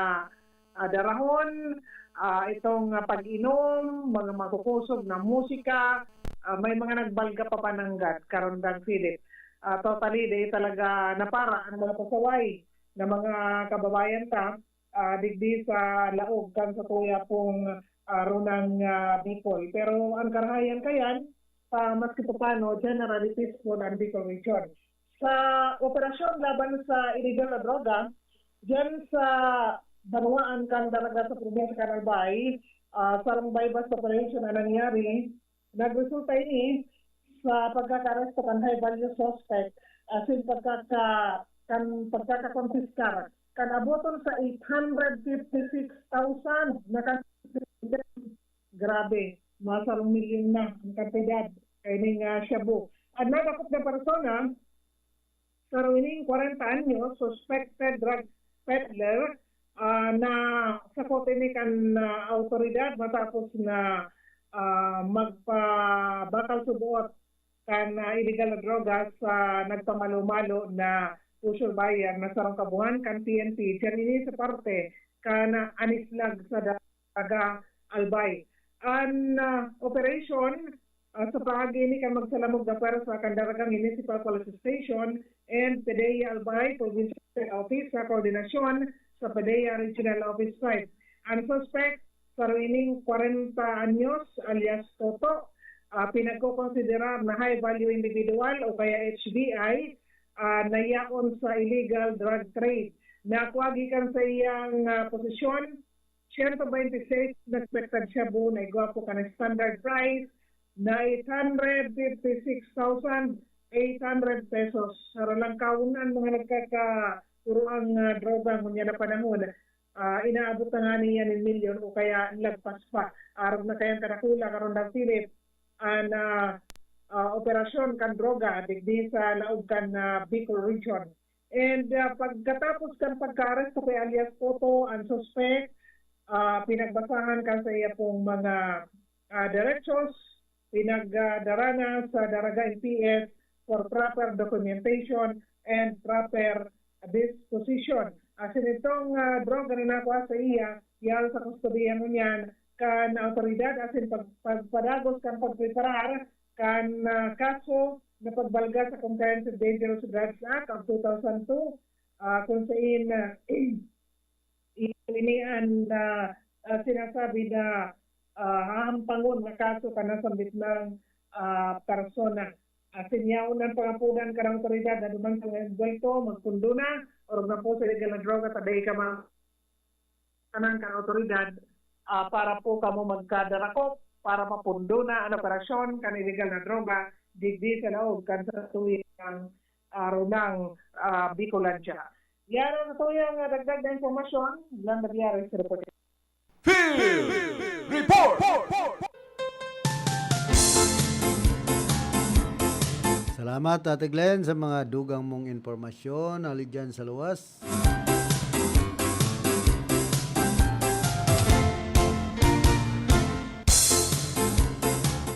ah, darahon, ah, itong, ah, pag-inom, mga makukusog na musika, ah, may mga nagbalga pa pananggad, Karandang Philip. Ah, totally, dahil talaga napara ang mga pasaway na mga kababayan ta, ah, digdi sa laog kan sa tuya pong, ah, runang, ah, Bicol. Pero ang karahayan kayan, pa, maski pa paano, generally peaceful ang Bicol Region. Sa operasyon laban sa illegal na droga, dyan sa banwaan kan Daraga sa probinsya kan Albay, ah, sarong buy-bust operation ang nangyari. Nagresulta ini sa pagkakaaresto kan high value suspect, asin pagkaka-, kan pagkakakonpiskar kan aboton sa eight hundred fifty-six thousand na kan-, grabe, masarong milyon na ang kantidad kaining, ah, shabu. An nadakop na persona, saro ining kwarenta anyos, suspected drug peddler, ah, nasakop ini kan, ah, awtoridad matapos na, ah, magpabakal suboot kan, ah, illegal na droga sa nagpamalo-malo na, exposure buyer na sarong kabuhan kan P N P, diyan ini sa parte kan, ah, Anislag sa Daraga, Albay. An, ah, operasyon, ah, sa paagi ini kan magsalamog na pwersa kan Daraga Municipal Police Station and PDEA Albay Provincial Office sa koordinasyon sa PDEA Regional Office five. An suspect, saro ining kwarenta anyos, alias Toto, ah, pinagkokonsiderar na high value individual o kaya H V I, ah, na yaon sa illegal drug trade. Nakua gikan sa iyang, ah, posesyon, siyento bente seis na expected shabu na igwa po kan standard price na eight hundred fifty six thousand eight hundred pesos. Saro lang kaon an mga nagkakaturoang, ah, droga ngunyan na panahon. Ah, inaabot na ngani yan nin milyon o kaya lagpas pa. Arog na kayang kadakula, Karondag Philip, an, ah, ah, operasyon kan droga digdi sa laog kan, ah, Bicol Region. And, ah, pagkatapos kan pagkaaresto kay alias Toto, an suspek, ah, pinagbasahan kan sa iya pong mga, ah, derechos, pinagdara na sa Daraga M P S for proper documentation and proper disposition. Asin itong, ah, droga na nakuha sa iya, yaro sa kustodiya ngunyan kan awtoridad asin pag-, pagpadagos kan pagpreparar kan, ah, kaso na pagbalga sa Comprehensive Dangerous Drugs Act of two thousand two, ah, kung sain, ah, ini an, ah, ah, sinasabi na, ah, hahampangon na kaso kan nasambit nang, ah, persona. Asin yaon an pangapodan kan awtoridad na duman sa mga envuelto, magpundo na, orog na po sa illegal na droga, tabi ka mga tanan kan awtoridad, ah, para po kamo magkadarakop para mapundo na an operasyon kan illegal na droga digdi sa laog kan satuyang, ah, Runang, ah, Bicolandia. Yara sa tuyang, ah, dagdag na impormasyon, Glenn Daviares, reporter. Field Report! Salamat, Ate Glenn, sa mga dugang mong impormasyon. Hali dyan sa luwas.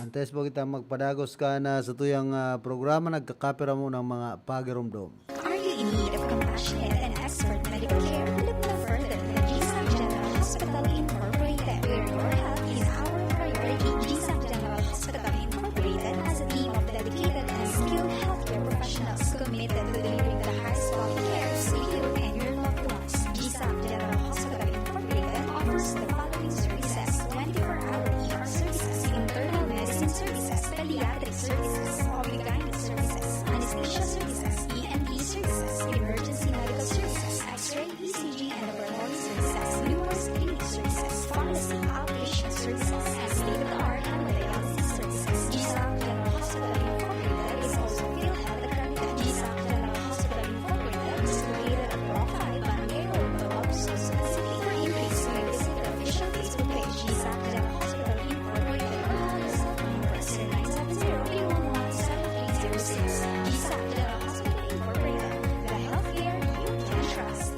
Antes po kita magpadagos kan satuyang, ah, programa, nagkakapira mo ng mga pagirumdom. Are you in need of compassionate and expert medical care? Look no further than G S A P General Hospital Incorporated, where your health is our priority. G S A P General Hospital Incorporated has a team of dedicated and skilled healthcare professionals committed to delivering the highest quality care to you and your loved ones. G S A P General Hospital Incorporated offers the following services: twenty-four hour E R services, internal medicine services, pediatric services, O B G Y N services, anesthesia services, E N T services, emergency medical services, X-ray, E C G, and laboratory services, nurse clinic services, pharmacy, outpatient services, and state-of-the-art hemodialysis services. G S A P General Hospital Incorporated is also PhilHealth accredited. G S A P General Hospital Incorporated is located at Block five, Barangay Road, Tabapuso, Subic City. For inquiries, you may visit their official Facebook page, G S A P General Hospital Incorporated, or call their cell phone number, zero nine seven zero, three one one, seven three zero six. G S A P General Hospital Incorporated, the healthcare you can trust.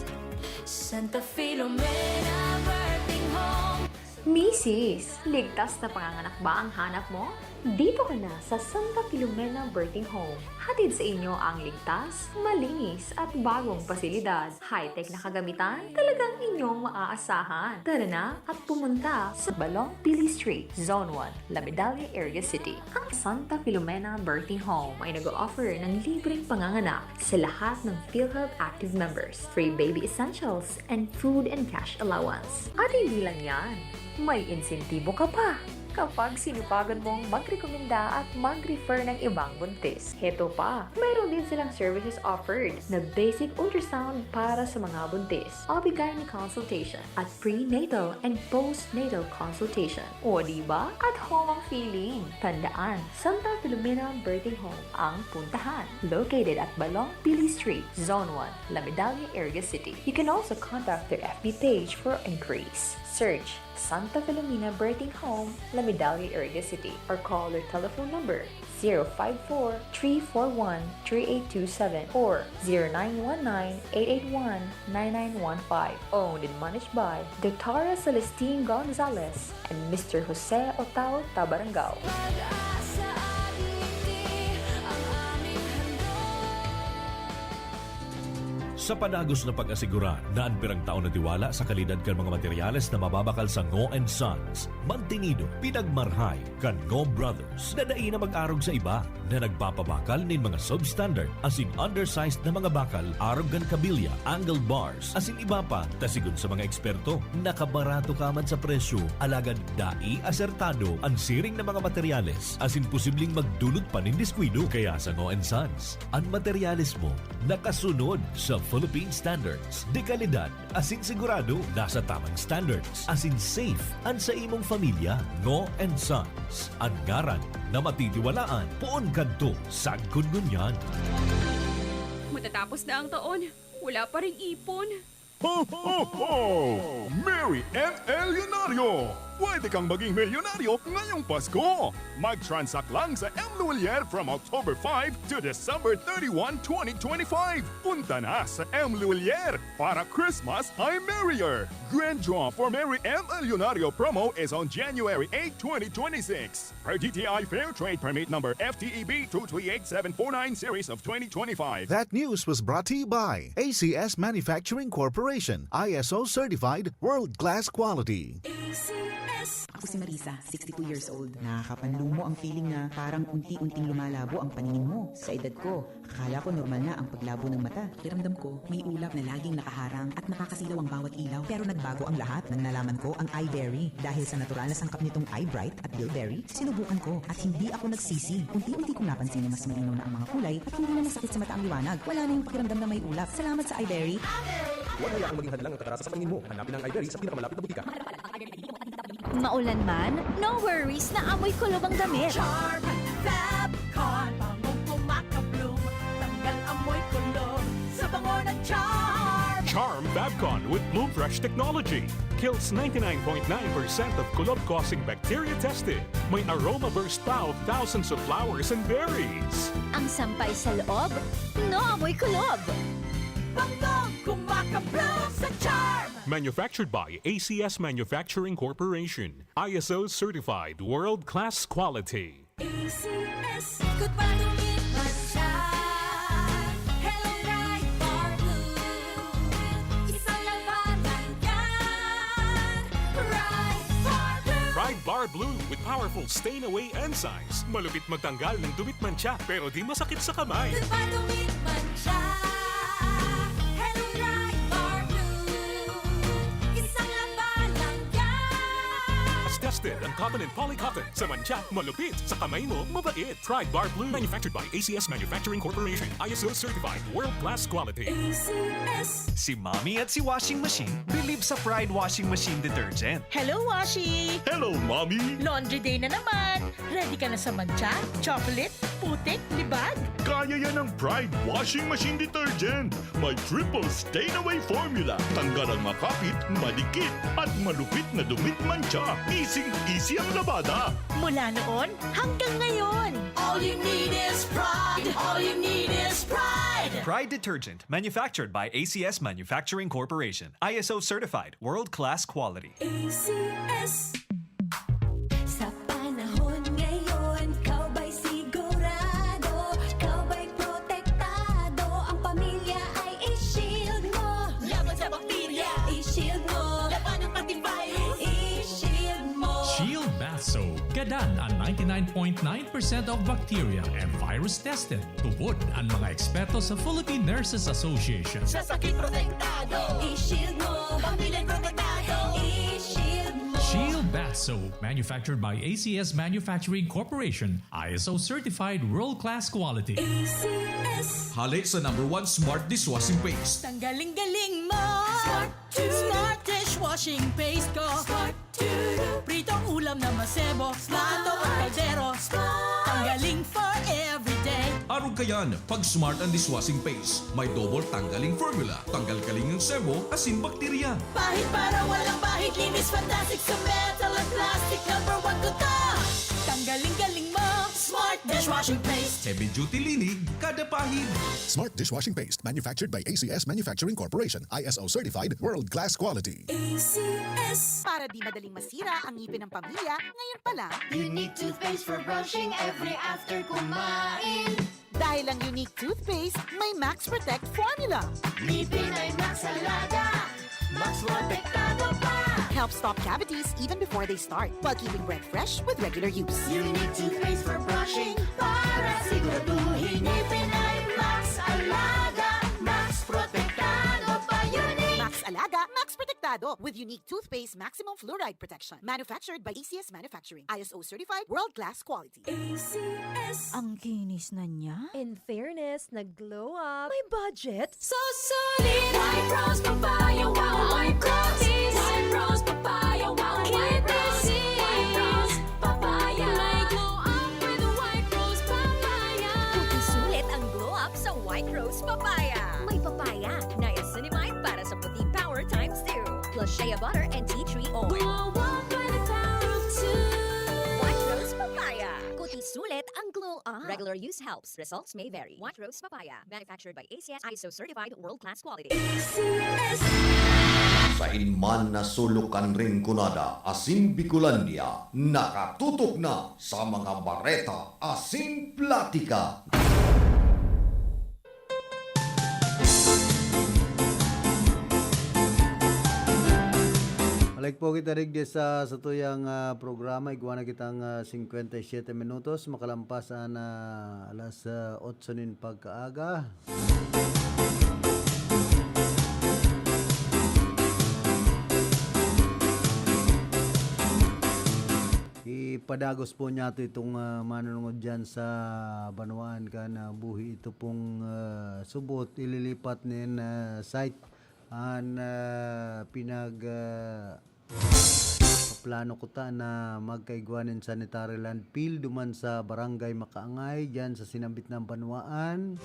Santa Filomena Birthing Home. Misis, ligtas na panganganak ba ang hanap mo? Dito ka na sa Santa Filomena Birthing Home. Hatid sa inyo ang ligtas, malinis at bagong pasilidad. High-tech na kagamitan, talagang inyong maaasahan. Tara na at pumunta sa Balong Pili Street, Zone one, La Medalla, Iriga City. Ang Santa Filomena Birthing Home ay nag-o-offer ng libreng panganganak sa lahat ng PhilHealth active members, free baby essentials, and food and cash allowance. At hindi lang yan, may insentibo ka pa kapag sinupagan mong magrekomenda at mag-refer ng ibang buntis. Heto pa, mayroon din silang services offered na basic ultrasound para sa mga buntis, O B G Y N consultation, at prenatal and postnatal consultation. O, di ba? At home ang feeling. Tandaan, Santa Filomena Birthing Home ang puntahan. Located at Balong Pili Street, Zone one, La Medalla, Iriga City. You can also contact their F B page for inquiries. Search Santa Filomena Birthing Home, La Medalla, Iriga City, or call their telephone number, zero five four, three four one, three eight two seven or zero nine one nine, eight eight one, nine nine one five. Owned and managed by Doctora Celestine Gonzalez and Mister Jose Otao Tabarangao. Pag-asa, admiti ang aming handog. Sa padagos na pag-asigurar na an pirang taon na tiwala sa kalidad kan mga materyales na mababakal sa Ngo and Sons, mantinido, pinagmarhay kan Ngo Brothers na dai na mag-arog sa iba na nagpapabakal nin mga substandard asin undersized na mga bakal arog kan kabilya, angle bars, asin iba pa, ta sigon sa mga eksperto, nakabarato ka man sa presyo, alagad dai asertado an siring na mga materyales asin posibleng magdulot pa nin diskuido. Kaya sa Ngo and Sons, an materyales mo nakasunod sa Philippine standards de kalidad asin sigurado nasa tamang standards asin safe an sa imong familya. Ngo and Sons, an ngaran na matitiwalaan poon kadto sagkod ngunyan. Matatapos na ang taon, wala pa ring ipon. Ho, ho, ho! Merry M Elyonaryo! Pwede kang maging milyonaryo ngayong Pasko! Mag-transact lang sa M Luwilier from October five to December thirty-one, twenty twenty-five. Punta na sa M Luwilier! Para Christmas ay merrier! Grand draw for Merry M Elyonaryo promo is on January eight, twenty twenty-six. Per D T I Fair Trade Permit Number F T E B two three eight seven four nine Series of twenty twenty-five. That news was brought to you by A C S Manufacturing Corporation, I S O certified, world class quality. Ako si Marisa, sixty-two years old. Nakakapanlumo ang feeling na parang unti-unting lumalabo ang paningin mo. Sa edad ko, akala ko normal na ang paglabo ng mata. Pakiramdam ko, may ulap na laging nakaharang at nakakasilaw ang bawat ilaw. Pero nagbago ang lahat nang nalaman ko ang iBerry. Dahil sa natural na sangkap nitong iBright at Bilberry, sinubukan ko at hindi ako nagsisi. Unti-unti kong napansin na mas malinaw na ang mga kulay at hindi na masakit sa mata ang liwanag. Wala na yung pakiramdam na may ulap. Salamat sa iBerry. Huwag hayaan maging hadlang ang katarasa sa paningin mo. Hanapin ang iBerry sa pinakamalapit na butika. Maulan man, no worries na amoy kulob ang damit. Charm Fabcon, bangong kumaka-bloom. Tanggal amoy kulob sa bango ng Charm. Charm Fabcon with Bloom Fresh technology kills ninety-nine point nine percent of kulob-causing bacteria tested. May aroma burst pa of thousands of flowers and berries. Ang sampay sa loob, no amoy kulob. Bangong kumaka-bloom sa Charm. Manufactured by A C S Manufacturing Corporation. I S O certified world-class quality. A C S. Ikot pa, dumit man siya. Hello, Bright Bar Blue. Isang labanan yan. Bright Bar Blue. Pride Bar Blue with powerful stain away enzymes. Malupit magtanggal ng dumit mantsa, pero di masakit sa kamay. Ikot pa, dumit man siya. Hello, Bright Bar Blue. Isang labanan yan. As tested ang cotton and poly cotton. Sa mantsa, malupit. Sa kamay mo, mabait. Pride Bar Blue. Manufactured by A C S Manufacturing Corporation. I S O certified. World class quality. A C S. Si Mommy at si Washing Machine bilib sa Pride Washing Machine Detergent. Hello, Washi! Hello, Mommy! Laundry day na naman! Ready ka na sa mantsa, chocolate, putik, libag? Kaya yan ng Pride Washing Machine Detergent. May triple stain away formula. Tanggal ang makapit, madikit, at malupit na dumit mantsa. Easy-easy ang labada. Mula noon hanggang ngayon. All you need is pride. All you need is pride. Pride Detergent, manufactured by A C S Manufacturing Corporation. I S O certified, world-class quality. A C S. Sa panahon ngayon, ikaw ba'y sigurado? Ikaw ba'y protektado? Ang pamilya ay i-shield mo. Laban sa bakterya, i-shield mo. Labanan pati virus, i-shield mo. Shield Bath Soap. Gadan an ninety-nine point nine percent of bacteria and virus tested. Tubod an mga eksperto sa Philippine Nurses Association. Sa sakit protektado, i-shield mo. Pamilya protektado, i-shield mo. Shield Bath Soap, manufactured by A C S Manufacturing Corporation, I S O certified world-class quality. A C S. Hale sa number one smart dishwashing paste. Tanggaling galing mo! Smart to. Smart dishwashing paste ko! Smart to. Pritong ulam na masebo, plato o kaldero. Tanggaling for everyday. Arog kayan, pag smart ang dishwashing paste, may double tanggaling formula, tanggal kaling ang sebo, asin bakterya. Pahid para walang bahid, linis fantastic sa metal at plastic, number one ko to. Tanggaling galing mo, smart dishwashing paste. Heavy duty linig, kada pahid. Smart dishwashing paste, manufactured by A C S Manufacturing Corporation, I S O certified, world class quality. A C S. Para di madaling masira ang ngipin ng pamilya, ngayon pa lang. Unique toothpaste for brushing every after kumain. Dahil ang Unique Toothpaste may Max Protect Formula. Ngipin ay Max Alaga, Max Protektado pa. Helps stop cavities even before they start, while keeping breath fresh with regular use. Unique Toothpaste for brushing, para siguraduhin ngipin ay Max Alaga, Max Protektado pa. Unique! Max Alaga, Max Protektado, with Unique Toothpaste Maximum Fluoride Protection. Manufactured by A C S Manufacturing. I S O certified, world-class quality. A C S. Ang kinis na niya. In fairness, nag-glow up. May budget. So solid! White Rose Papaya, wow! White Rose! White Rose Papaya, wow! White Rose! White Rose Papaya! May glow up with White Rose Papaya! Puti sulit ang glow up sa White Rose Papaya. May papaya, niacinamide para sa puti power times two. Plus shea butter and tea tree oil. Glow up by the power of two. White Rose Papaya. Puti sulit ang glow up. Regular use helps. Results may vary. White Rose Papaya. Manufactured by A C S, I S O certified, world-class quality. A C S. Sain man na sulok kan Rinconada asin Bicolandia, nakatutok na sa mga bareta asin platika. Balik po kita digdi sa satuyang, ah, programa. Igwa na kitang, ah, singkwenta y siyete minutos. Makalampas an, ah, alas, ah, otso nin pagkaaga. Ipadagos po niyato itong, ah, manunungod diyan sa banwaan kan, ah, buhi. Ito pong, ah, subot, ililipat nin, ah, site an, ah, pinag, ah, paplano kuta na magkaigwa nin sanitary landfill duman sa Barangay Makaangay, diyan sa sinambit na banwaan.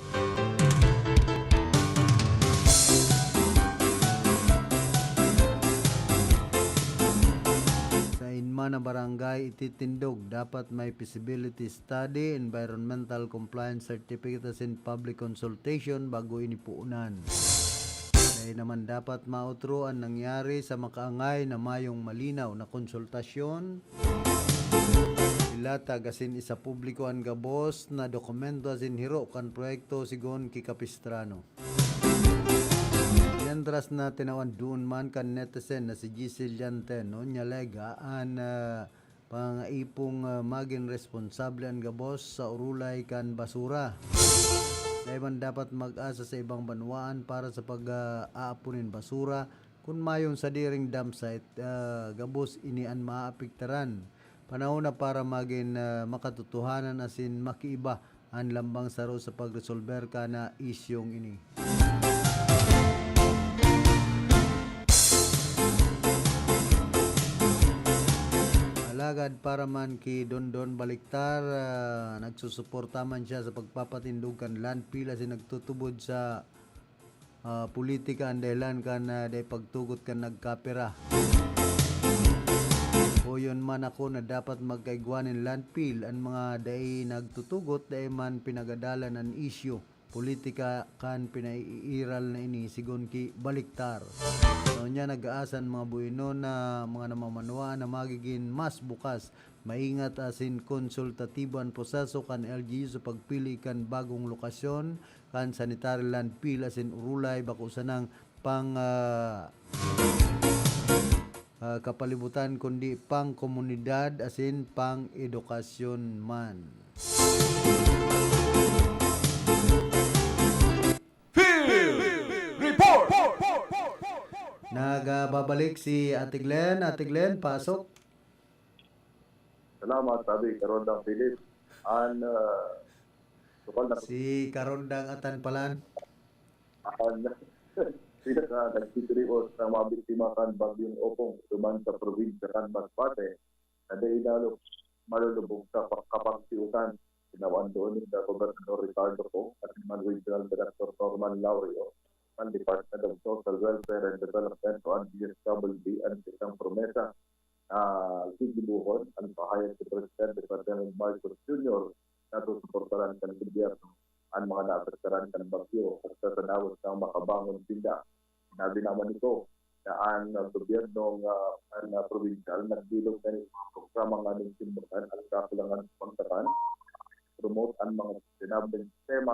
Sain man na barangay ititindog, dapat may feasibility study, environmental compliance certificate asin public consultation bago ini puunan. Dai naman dapat maotro an nangyari sa Makaangay na mayong malinaw na konsultasyon, ilatag asin isapubliko an gabos na dokumento asin hiro kan proyekto, sigon ki Capistrano. Mientras na tinawan duon man kan netizen na si Giselle Yanten, no, nyalega an, ah, pangaipong, ah, magin responsable an gabos sa urulay kan basura. Dai man dapat mag-asa sa ibang banwaan para sa pag, ah, aapon nin basura, kun mayong sadiring dump site, ah, gabos ini an maapektaran. Panahon na para magin, ah, makatotohanan asin makiiba an lambang saro sa pagresolber kana isyung ini. Alagad para man ki Dondon Baliktar, ah, nagsusuporta man siya sa pagpapatindog kan landfill asin nagtutubod sa, ah, politika an dahilan kan, ah, dai pagtugot kan nagkapira. Hoyon man ako na dapat magkaigwa nin landfill an mga dai nagtutugot, dai man pinagadalan an isyu. Politika kan pinaiiral na ini, sigon ki Baliktar. Sa unya, nag-aasa an mga buhinon na mga namamanwaan na magigin mas bukas, maingat asin konsultatibo an proseso kan L G U sa pagpili kan bagong lokasyon kan sanitary landfill asin urulay bako sanang pang, ah, ah, kapalibutan, kundi pang komunidad asin pang edukasyon man. Field Report! Nagbabalik si Ate Glenn. Ate Glenn, pasok. Salamat, sabi, Karondang Philip. An, ah, tukol na Si Karondang Atan Palan. An, sila na nagtitirios sa mga biktima kan Bagyong Opong duman sa probinsya kan Masbate, na dai lalo malulubog sa pa-, kapagsiutan. Tinawan duon ni Gobernador Ricardo Poe at ni man Regional Director Norman Laurio, ang Department of Social Welfare and Development o ang D S W D, ang isang promesa na gigibohon an pahayag ni Presidente Ferdinand Marcos Junior na susuportaran kan gobyerno an mga naapektaran kan bagyo at sa tanawon na makabangon sinda. Sinabi naman nito na an, ah, gobyernong, ah, an, ah, probinsyal nagbilog na nin mga programa nganing simbakan an kakulangan sa pagkakan, promote an mga sustainable na sistema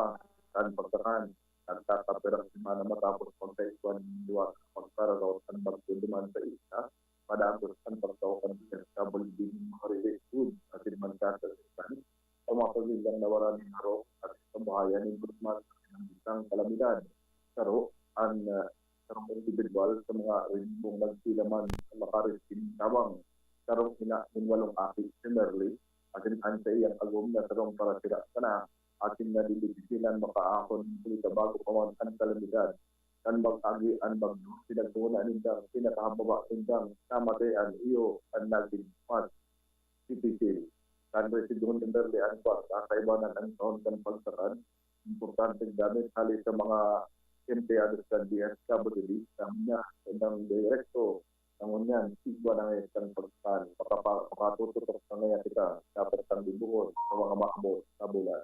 Nagkakapirang semana matapos magkaigwa nin liwat sa pagkararawat kan bagyo duman sa isla, padagos an pagtao kan P S W D nin mga relief goods asin mansya sa sasakyan sa mga pamilyang nawaran nin harong asin kabuhayan nin Guzman sa pinanggitang kalamidad. Saro an, ah, sarong indibidwal sa mga relibong nagsilaman sa makarescue nin tabang. Sarong ina nin walong aki si Merly, asin an saiyang agom na sarong parasira sana, asin nadidifisilan makaahon nin pulis sa bago pa man an kalamidad. Kan mag-agi an bagyo, pinagtuhonan nindang pinakahababa nindang namatayan iyo an nagin mas dipisil. Kan resibihon ni Merly an kwarta, kaibanan an sahon kan pagsakad, importanteng gamit hali sa mga empleyados kan D S W D, sa niya, sa direkto na ngunyan, igwa na ngaya kitang pagkakan, makapa-, makatututok na ngaya kita, dapat kang dibuhon sa mga maabot na bulan.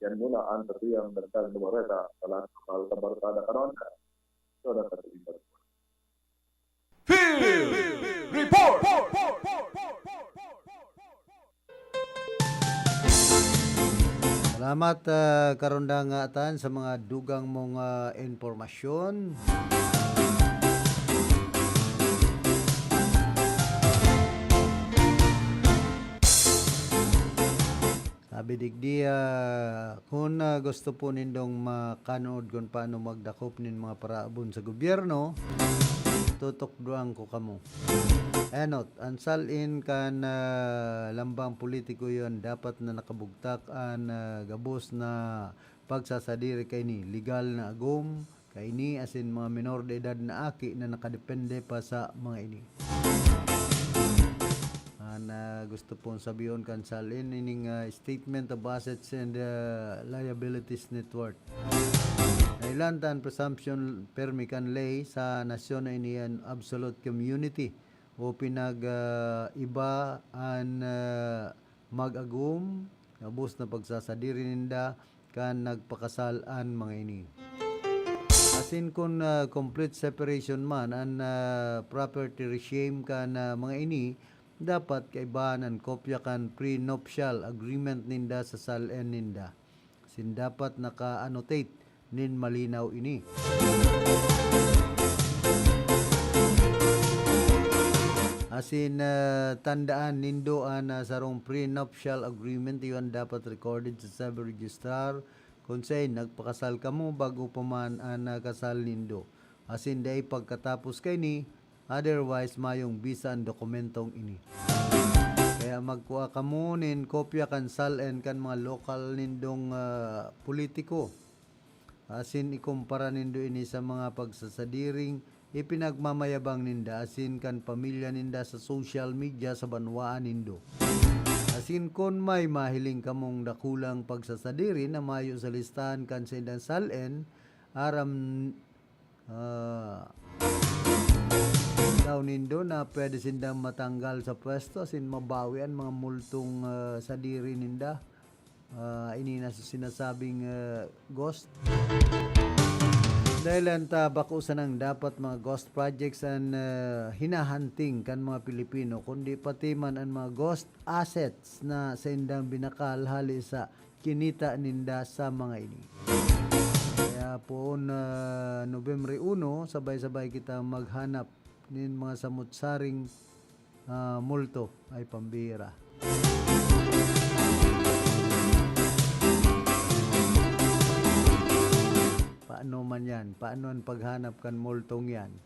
Yan muna ang satuyang dagdag na bareta sa Las Kapal sa Barkada Karon. Jonathan Ibar. Field Report! Salamat, ah, Karondang Atan, sa mga dugang mong, ah, impormasyon. Sabi digdi, ah, kun, ah, gusto po nindong makanood kun paano magdakop nin mga paraabon sa gobyerno, tutukdoan ko kamo. Enot, an sal-in kan, ah, lambang politiko iyan dapat na nakabugtak an, ah, gabos na pagsasadiri kaini, legal na agom kaini asin mga menor de edad na aki na nakadepende pa sa mga ini. An, ah, gusto pong sabihon kan sal-in ining, ah, Statement of Assets and, ah, Liabilities Net Worth. Nahilan ta an presumption permi kan ley sa nasyon na ini an absolute community o pinag, ah, iba an, ah, mag-agom, gabos na pagsasadiri ninda kan nagpakasal an mga ini. Asin kun, ah, complete separation man an, ah, property regime kan, ah, mga ini, dapat kaibahan an kopya kan prenuptial agreement ninda sa sal-en ninda. Asin dapat naka-annotate nin malinaw ini. Asin, ah, tandaan nindo an, ah, sarong prenuptial agreement, iyo an dapat recorded sa civil registrar kun saen nagpakasal kamo bago pa man an, ah, kasal nindo. Asin dai pagkatapos kaini, otherwise mayong bisa an dokumentong ini. Kaya magkua kamo nin kopya kan sal-en kan mga lokal nindong, ah, politiko. Asin ikumpara nindo ini sa mga pagsasadiring ipinagmamayabang ninda asin kan pamilya ninda sa social media sa banwaan nindo. Asin kun may mahiling kamong dakulang pagsasadiri na mayo sa listahan kan saindang sal-en, aram, ah, daw nindo na pwede sindang matanggal sa pwesto asin mabawi an mga multong, ah, sadiri ninda. Ah, ini na sinasabing, ah, ghost. Dahil an ta bako sanang dapat mga ghost projects an, ah, hinahunting kan mga Pilipino, kundi pati man an mga ghost assets na saindang binakal hali sa kinita ninda sa mga ini. Kaya poon, ah, Nobyembre uno, sabay-sabay kita maghanap nin mga samot-saring, ah, multo. Ay, pambira. Paano man yan? Paano ang paghanap kan multong yan?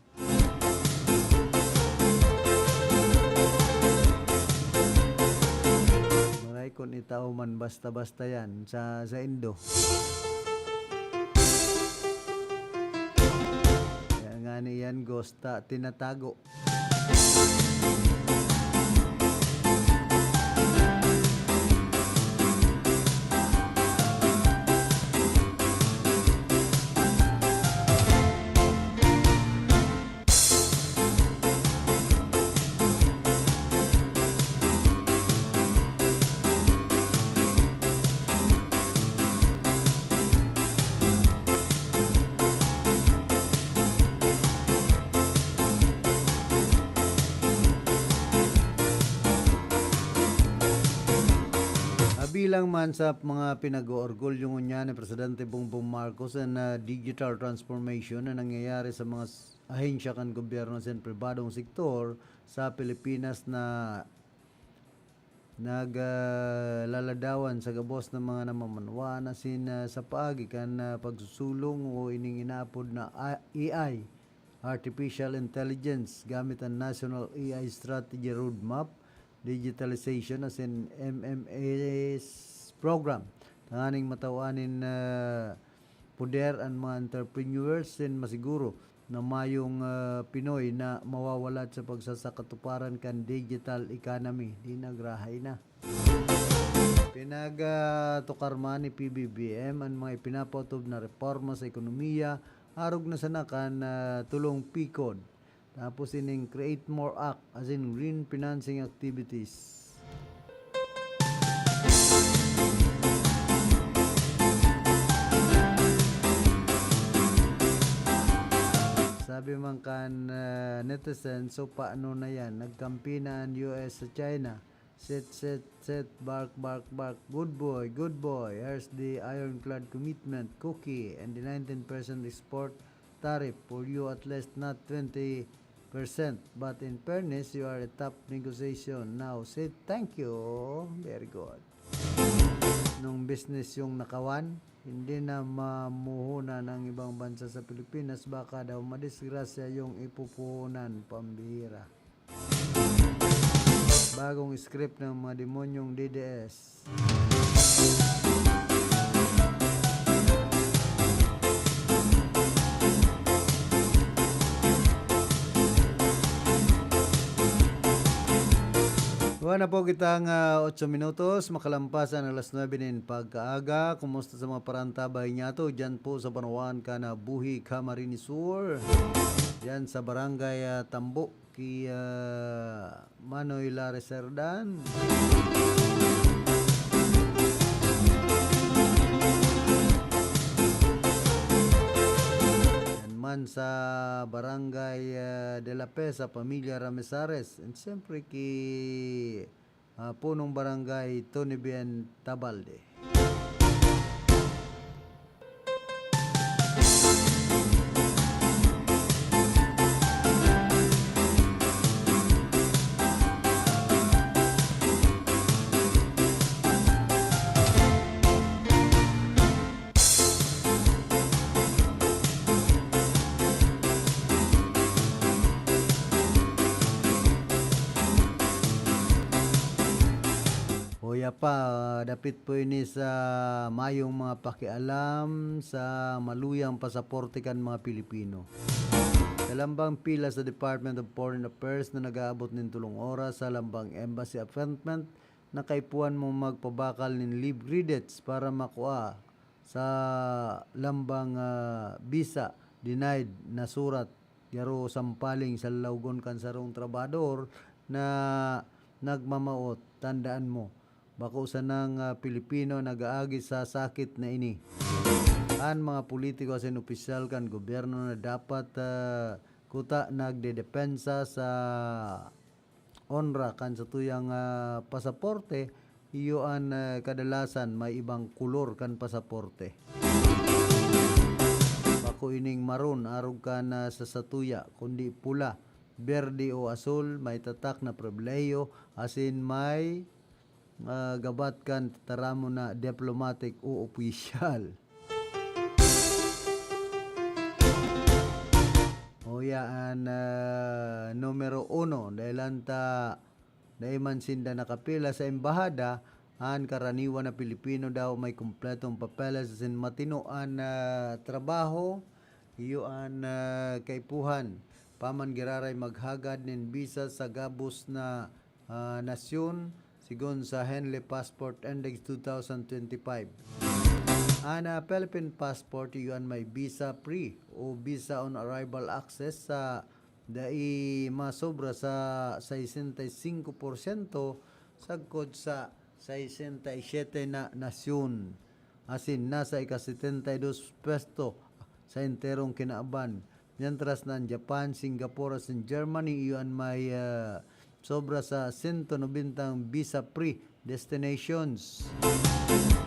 Maray kun itao man basta-basta yan sa, sa Indo. Kaya nga ni yan, ghost, ta, tinatago. Bilang man sa mga pinag-oorgulyo ngunyan ni Presidente Bongbong Marcos an, ah, digital transformation na nangyayari sa mga s-, ahensya kan gobyerno sa pribadong sektor sa Pilipinas na nag, ah, laladawan sa gabos na mga namamanwaan asin, ah, sa paagi kan, ah, pagsusulong o ining inaapod na A I, Artificial Intelligence, gamit an National A I Strategy Roadmap, Digitalization asin M M S Program, tanganing matawan nin, ah, poder an mga entrepreneurs asin masiguro na mayong, ah, Pinoy na mawawalat sa pagsasakatuparan kan digital economy. Di nagrahay na. Pinag, ah, tukar man ni P B B M an mga ipinapaotob na reporma sa ekonomiya, arog na sana kan, ah, tulong PICOD. Tapos ining Create More Act, as in green financing activities. Sabi man kan, ah, netizen, "So, paano na yan? Nagkampi na an U S sa China. Set, set, set, bark, bark, bark. Good boy, good boy. Here's the ironclad commitment, cookie, and the nineteen percent export tariff for you, at least not twenty percent. But in fairness, you are a top negotiation. Now, say thank you." Very good. Nung business yung nakawan, hindi na mamuhunan ang ibang bansa sa Pilipinas, baka daw madisgrasya yung ipupuhunan, pambihira. Bagong script ng mga demonyong D D S. Wala na po kitang, ah, otso minutos, makalampas ang alas nuebe nin pagkaaga. Kumusta sa mga parantabay niyato? Diyan po sa Banwaan, Canabuhi, Camarines Sur. Diyan sa Barangay, ah, Tambo, ki, ah, Manoy Lares Herdan. Yan man sa Barangay, ah, De La Fe, sa pamilya Ramesares. And siyempre ki, ah, Punong Barangay Tony Bien Tabalde. Hoya pa, ah, dapit po ini sa mayong mga pakialam sa maluyang pasaporte kan mga Pilipino. Sa lambang pila sa Department of Foreign Affairs na nag-aabot nin tolong oras sa lambang embassy appointment, nakaipuhan mo magpabakal nin leave credits para makua sa lambang, ah, visa denied na surat, garo sampaling sa lawgon kan sarong trabahador na nagmamawot. Tandaan mo, bako sanang, ah, Pilipino nag-aagi sa sakit na ini. An mga politiko asin opisyal kan gobyerno na dapat, ah, kuta nagdedepensa sa onra kan satuyang, ah, pasaporte, iyo an, ah, kadalasan may ibang kolor kan pasaporte. Bako ining maroon arog kan, ah, sa satuya, kundi pula, berde o asul, may tatak na pribilehiyo, asin may, ah, gabat kan tataramon na diplomatic o opisyal. Uya an, ah, numero uno, dahelan ta dai man sinda nakapila sa embahada, an karaniwan na Pilipino daw may kumpletong papeles asin matino an, ah, trabaho. Iyo an, ah, kaipuhan pa man giraray maghagad nin bisa sa gabos na, ah, nasyon, sigon sa Henley Passport Index two thousand twenty-five. An, ah, Philippine passport iyo an may visa free o visa on arrival access sa dai masobra sa sesenta y cinco por ciento sagkod sa sesenta y siete na nasyon, asin nasa ika-setenta y dos pwesto sa enterong kinaban, mientras na an Japan, Singapore, asin Germany iyo an may, ah, sobra sa sento nobentang visa-free destinations.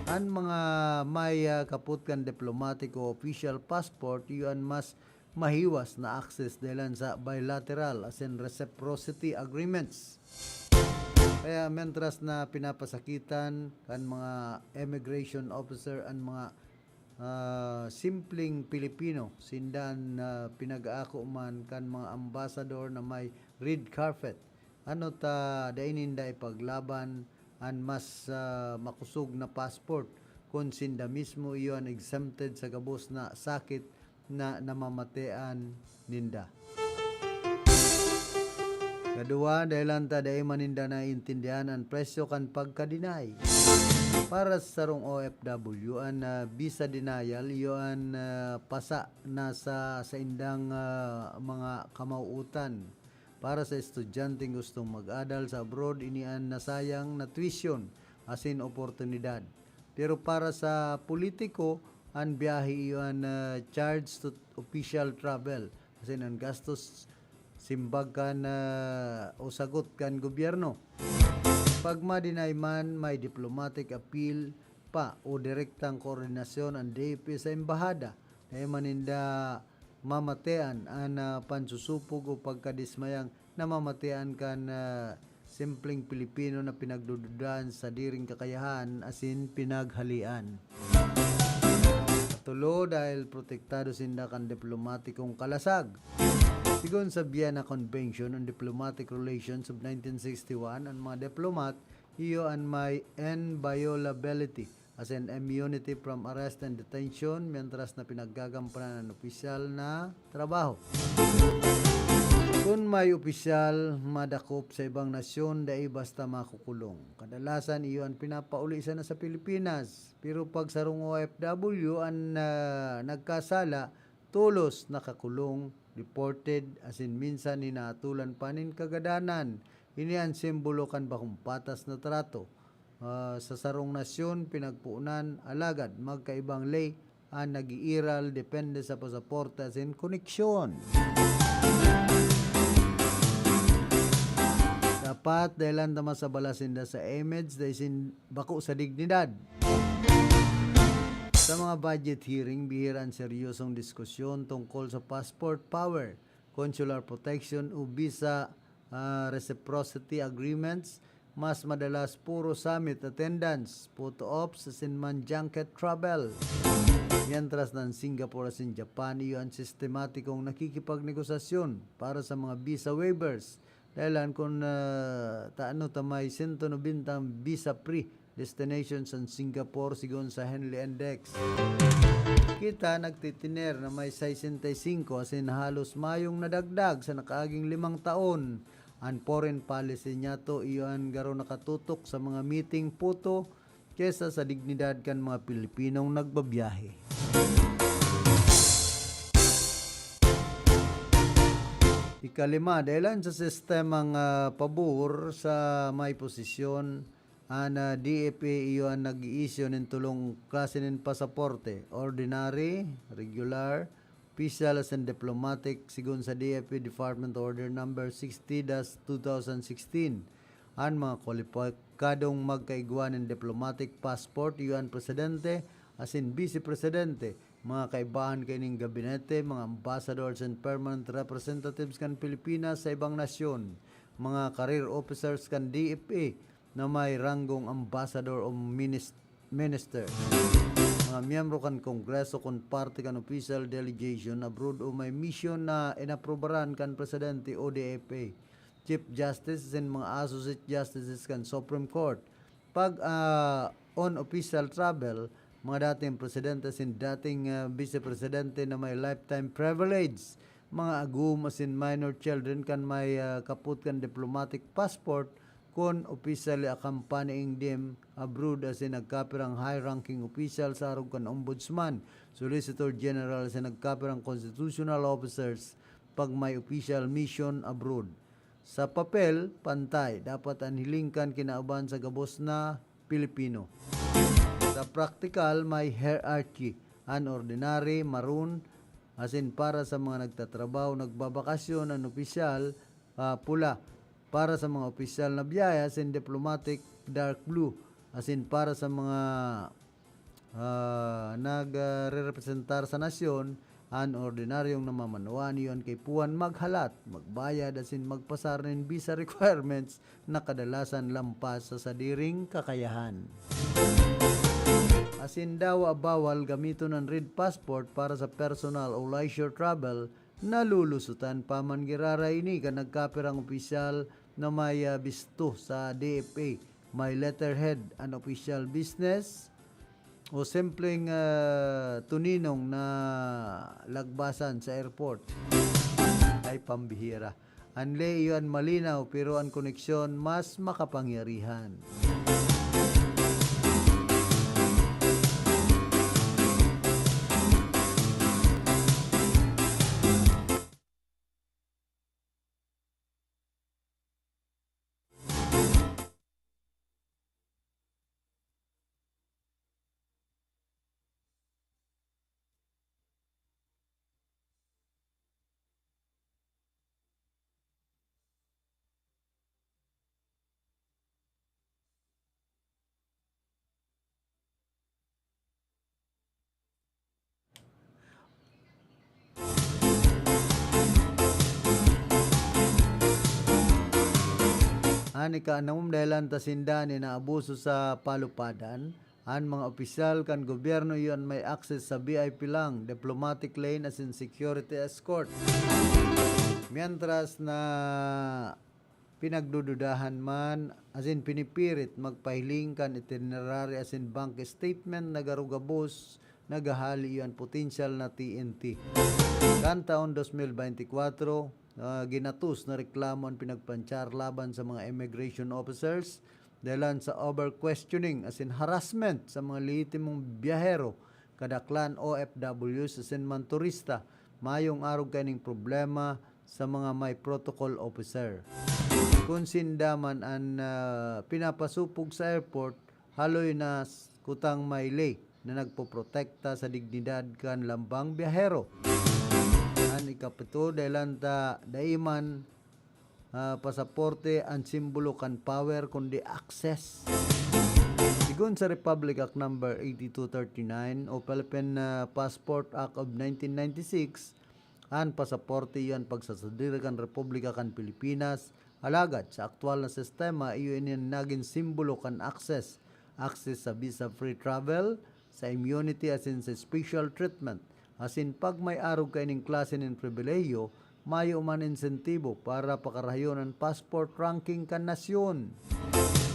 An mga may, ah, kapot kan diplomatic o official passport, iyo an mas mahiwas na access dahilan sa bilateral, as in reciprocity agreements. Kaya mentras na pinapasakitan kan mga immigration officer an mga, ah, simpleng Pilipino, sinda an, ah, pinag-aako man kan mga ambasador na may red carpet. Ano ta dai ninda ipaglaban an mas, ah, makosog na passport kun sinda mismo iyo an exempted sa gabos na sakit na namamatean ninda. Kaduwa, dahilan ta dai man ninda naiintindihan an presyo kan pagka-deny. Para sa sarong O F W, an, ah, visa denial, iyo an, ah, pasa na sa saindang, ah, mga kamawutan. Para sa estudyanteng gustong mag-adal sa abroad, ini an nasayang na tuition asin oportunidad. Pero para sa politiko, an biyahe iyo an, ah, charge to official travel, asin an gastos simbag kan, ah, o sagot kan gobyerno. Pag ma-deny man, may diplomatic appeal pa o direktang koordinasyon an D F A sa embahada. Dai man ninda mamatean an, ah, pansusupog o pagkadismayang namamatean kan, ah, simpleng Pilipino na pinagdududahan sa sadiring kakayahan asin pinaghalean. Katulo, dahil protektado sinda kan diplomatikong kalasag. Sigon sa Vienna Convention on Diplomatic Relations of nineteen sixty-one, an mga diplomat iyo an may inviolability, as in immunity from arrest and detention, mientras na pinaggagampanan an opisyal na trabaho. Kun may opisyal madakop sa ibang nasyon, dai basta makukulong. Kadalasan, iyo an pinapauli sana sa Pilipinas. Pero pag sarong O F W an, ah, nagkasala, tolos nakakulong, deported, asin minsan hinahatolan pa nin kagadanan. Ini an simbolo kan bakong patas na trato. Ah, sa sarong nasyon, pinagponan, alagad magkaibang ley an nag-iiral depende sa pasaporte asin koneksyon. Dapat, dahilan ta mas abala sinda sa image, dai sin-, bako sa dignidad. Sa mga budget hearing, bihira an seryosong diskusyon tungkol sa passport power, consular protection o visa, ah, reciprocity agreements. Mas madalas puro summit attendance, photo ops, asin man junket travel. Mientras na an Singapore asin Japan, iyo an sistematikong nakikipagnegosasyon para sa mga visa waivers. Dahilan kun, ah, ta-, ano ta may sento nobenta visa-free destinations an Singapore, sigon sa Henley Index. Kita nagtitiner na may sesenta y cinco, asin halos mayong nadagdag sa nakaaging limang taon. An foreign policy niyato, iyo an garo nakatutok sa mga meeting puto kesa sa dignidad kan mga Pilipinong nagbabiyahe. Ikalima, dahilan sa sistemang, ah, pabor sa may posisyon, an, ah, D F A iyo an nag-iisyu nin tolong klase nin pasaporte, ordinary, regular, official asin diplomatic, sigon sa D F A Department Order Number sixty dash two thousand sixteen. An mga kwalipikadong magkaigwa nin diplomatic passport iyo an presidente asin bise presidente, mga kaibahan kaining gabinete, mga ambassadors and permanent representatives kan Pilipinas sa ibang nasyon, mga career officers kan D F A na may ranggong ambassador o minis-, minister, mga miyembro kan Kongreso kun parte kan official delegation abroad o may misyon na inaprubaran kan presidente o D F A, Chief Justice asin mga Associate Justices kan Supreme Court. Pag, ah, on official travel, mga dating presidente asin dating, ah, bise presidente na may lifetime privilege, mga agom asin minor children kan may, ah, kapot kan diplomatic passport, kun officially accompanying them abroad asin nagkapirang high-ranking official sa arog kan Ombudsman, Solicitor General asin nagkapirang constitutional officers pag may official mission abroad. Sa papel, pantay. Dapat an hiling kan kinauban sa gabos na Pilipino. Sa praktikal, may hierarchy. An ordinary, maroon, asin para sa mga nagtatrabaho, nagbabakasyon, an opisyal, ah, pula. para sa mga opisyal na biyahe asin diplomatic dark blue, asin para sa mga, ah, nagrerepresentar sa nasyon, an ordinaryong namamanwaan iyo an kaipuhan maghalat, magbayad asin magpasar nin visa requirements na kadalasan lampas sa sadiring kakayahan. Asin dawa bawal gamiton an red passport para sa personal o leisure travel, nalulusutan pa man giraray ini kan nagkapirang opisyal na may, ah, bisto sa D F A, may letterhead an opisyal business o simpleng, ah, tuninong na lagbasan sa airport. Ay, pambihira. An ley iyo an malinaw, pero an koneksyon mas makapangyarihan. An ikaanom, dahelan ta sinda an inaabuso sa palupadan, an mga opisyal kan gobyerno iyo an may access sa V I P lang, diplomatic lane asin security escort. Mientras na pinagdududahan man asin pinipirit magpahiling kan itinerary asin bank statement na garo gabos naghahali iyo an potensyal na T N T. Kan taon dos mil beintikwatro, ah, ginatos na reklamo an pinagpanchar laban sa mga immigration officers dahelan sa over-questioning asin harassment sa mga lehitimong biyahero, kadaklan O F Ws asin man turista. Mayong arog kaining problema sa mga may protocol officer. Kun sinda man an, ah, pinapasupog sa airport, haloy na s-, kutang may ley na nagpoprotekta sa dignidad kan lambang biyahero. An ikapito, dahelan ta dai man, ah, pasaporte an simbolo kan power, kundi access. Sigon sa Republic Act Number eighty-two thirty-nine o Philippine, ah, Passport Act of nineteen ninety-six, an pasaporte iyo an pagsasadiri kan Republika kan Pilipinas, alagad sa aktual na sistema, iyo ini an nagin simbolo kan access, access sa visa-free travel, sa immunity asin sa special treatment. Asin pag may arog kaining klase nin pribilehiyo, mayo man insentibo para pakarahayon an passport ranking kan nasyon.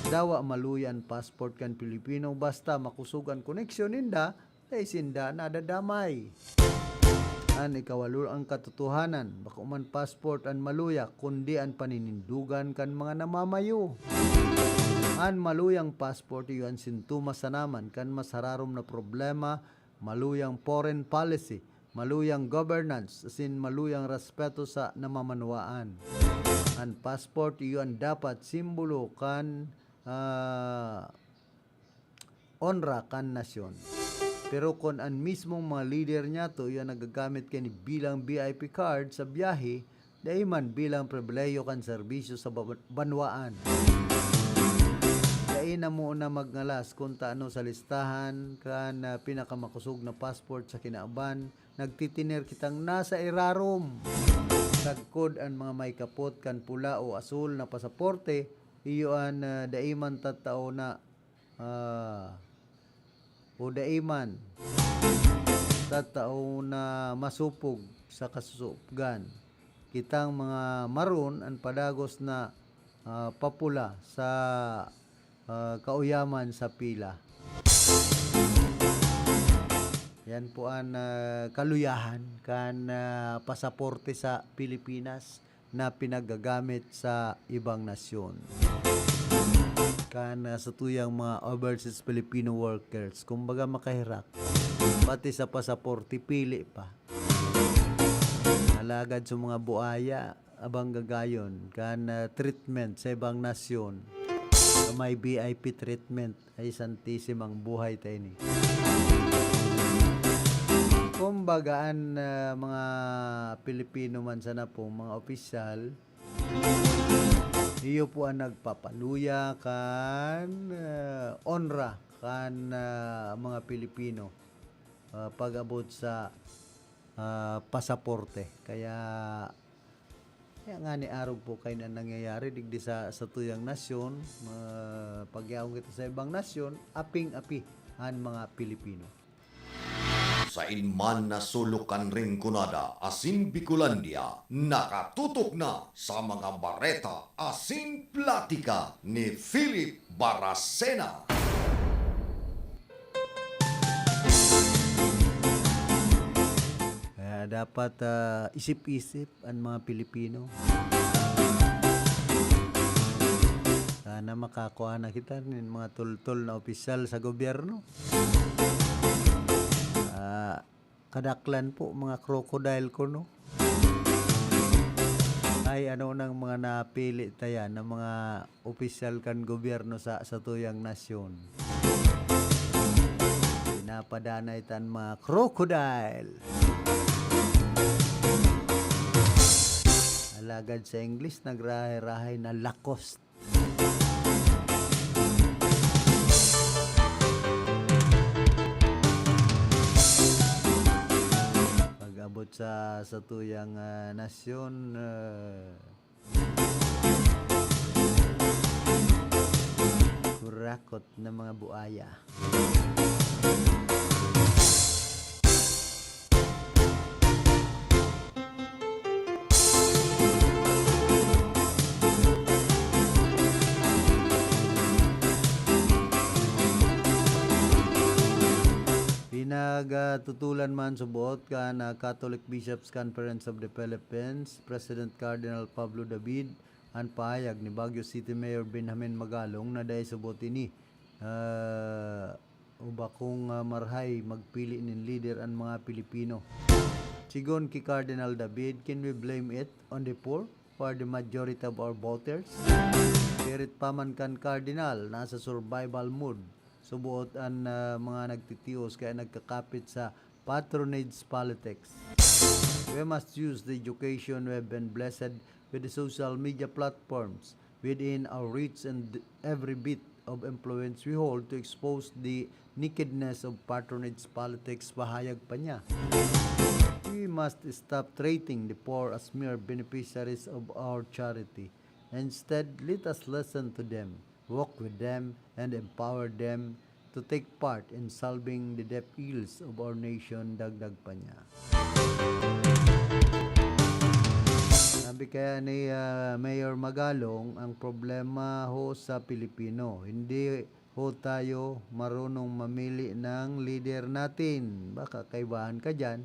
Dawa maluya an passport kan Pilipino basta makosog an koneksyon ninda, dai sinda nadadamay. An ikawalo, an katotohanan, bako man passport an maluya, kundi an paninindogan kan mga namamayo. An maluyang passport iyo an sintomas sana man kan mas hararom na problema, maluyang foreign policy, maluyang governance, asin maluyang respeto sa namamanwaan. An passport iyo an dapat simbolo kan, ah, onra kan nasyon. Pero kun an mismong mga lider niyato iyo an nagagamit kaini bilang V I P card sa biyahe, dai man bilang pribilehiyo kan serbisyo sa ba-, banwaan. Dai na mo na magngalas kun tano sa listahan kan, ah, pinakamakosog na passport sa kinaban, nagtitiner kitang nasa irarom. Sagkod an mga may kapot kan pula o asul na pasaporte, iyo an, ah, dai man tattao na, ah, o dai man tattao na masupog sa kasusupgan. Kitang mga maroon an padagos na, ah, papula sa, ah, kauyaman sa pila. Yan po an, ah, kaluyahan kan, ah, pasaporte sa Pilipinas na pinagagamit sa ibang nasyon. Kan, ah, sa tuyang mga overseas Filipino workers, kumbaga makaherak. Pati sa pasaporte, pili pa. Alagad sa mga buaya, abang gagayon, kan, ah, treatment sa ibang nasyon, may V I P treatment, ay santisimang buhay ta ini. Kumbaga, an, ah, mga Pilipino man sana pong mga opisyal, Iyo po ang nagpapaluya kan, ah, onra kan, ah, mga Pilipino, ah, pag-abot sa, ah, pasaporte. Kaya, kaya ngani arog po kaini an nangyayari digdi sa, sa tuyang nasyon. Ma-, pagyaon kita sa ibang nasyon, aping-api an mga Pilipino. Sain man na sulok kan Rinconada asin Bicolandia, nakatutok na sa mga bareta asin platika ni Philip Baracena. Kaya dapat, ah, isip-isip an mga Pilipino. Sana makakua na kita nin mga tultol na opisyal sa gobyerno. Ah, kadaklan po, mga crocodile kuno. Ay, ano nang mga napili ta yan, ang mga opisyal kan gobyerno sa, sa tuyang nasyon. Pinapadanay ta an mga crocodile. Alagad sa English, nagrahay-rahay na Lacoste. Pag-abot sa, sa tuyang, ah, nasyon, ah, kurakot na mga buaya. Pinagtutulan man subot kan, ah, Catholic Bishops' Conference of the Philippines, President Cardinal Pablo David, an pahayag ni Baguio City Mayor Benjamin Magalong na dai subot ini, ah, o bakong, ah, marahay magpili nin lider an mga Pilipino. Sigon ki Cardinal David, can we blame it on the poor, who are the majority of our voters? Siring pa man kan Cardinal, nasa survival mode subot an, ah, mga nagtitios kaya nagkakapit sa patronage politics. We must use the education we have been blessed with the social media platforms within our reach and every bit of influence we hold to expose the nakedness of patronage politics, pahayag pa niya. We must stop treating the poor as mere beneficiaries of our charity. Instead, let us listen to them, walk with them, and empower them to take part in solving the debt ills of our nation, dagdag pa niya. Sabi kaya ni, ah, Mayor Magalong, ang problema ho sa Pilipino, hindi ho tayo marunong mamili ng lider natin. Baka kaibahan ka dyan.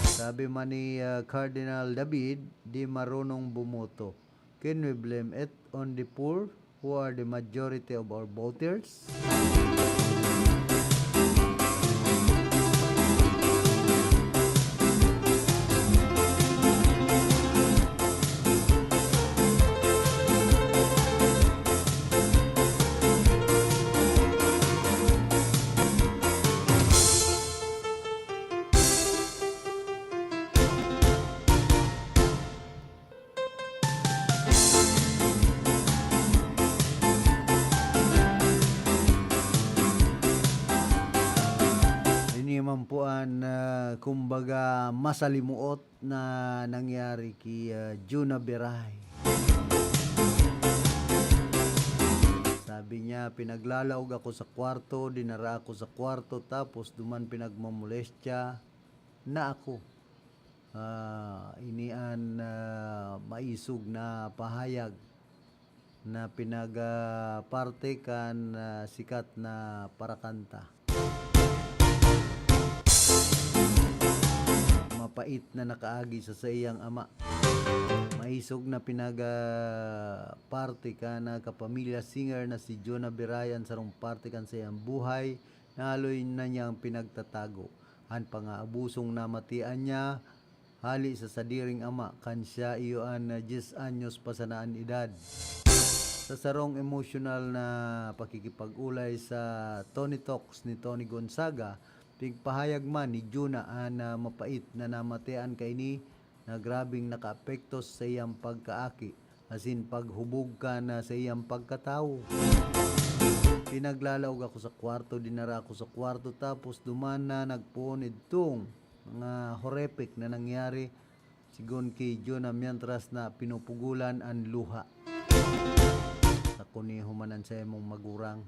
Sabi man ni, ah, Cardinal David, di marunong bumoto. Can we blame it on the poor, who are the majority of our voters? Ini man po an, ah, kumbaga, masalimuot na nangyari ki, ah, Juna Biray. Sabi niya, "Pinaglalaog ako sa kwarto, dinara ako sa kwarto, tapos duman pinagmamolestya na ako." Ah, ini an, ah, maisog na pahayag na pinag, ah, parte kan, ah, sikat na parakanta. Mapait na nakaagi sa saiyang ama. Maisog na pinag, ah, parte kan, ah, kapamilya singer na si Jona Biray an sarong parte kan saiyang buhay na haloy na niyang pinagtatago. An pangaabusong namatian niya hali sa sadiring ama kan siya iyo an, ah, diyes anyos pa sana an edad. Sa sarong emosyonal na pakikipag-olay sa Tony Talks ni Tony Gonzaga, pigpahayag man ni Juna an, ah, mapait na namatian kaini na grabeng nakaapekto sa saiyang pagkaaki asin paghubog kan, ah, saiyang pagkatawo. Pinaglalaog ako sa kwarto, dinara ako sa kwarto, tapos duman na nagpoon idtong mga horrific na nangyari, sigon ki Jonah, mientras na pinupugulan an luha sa kuneho man an saimong magurang.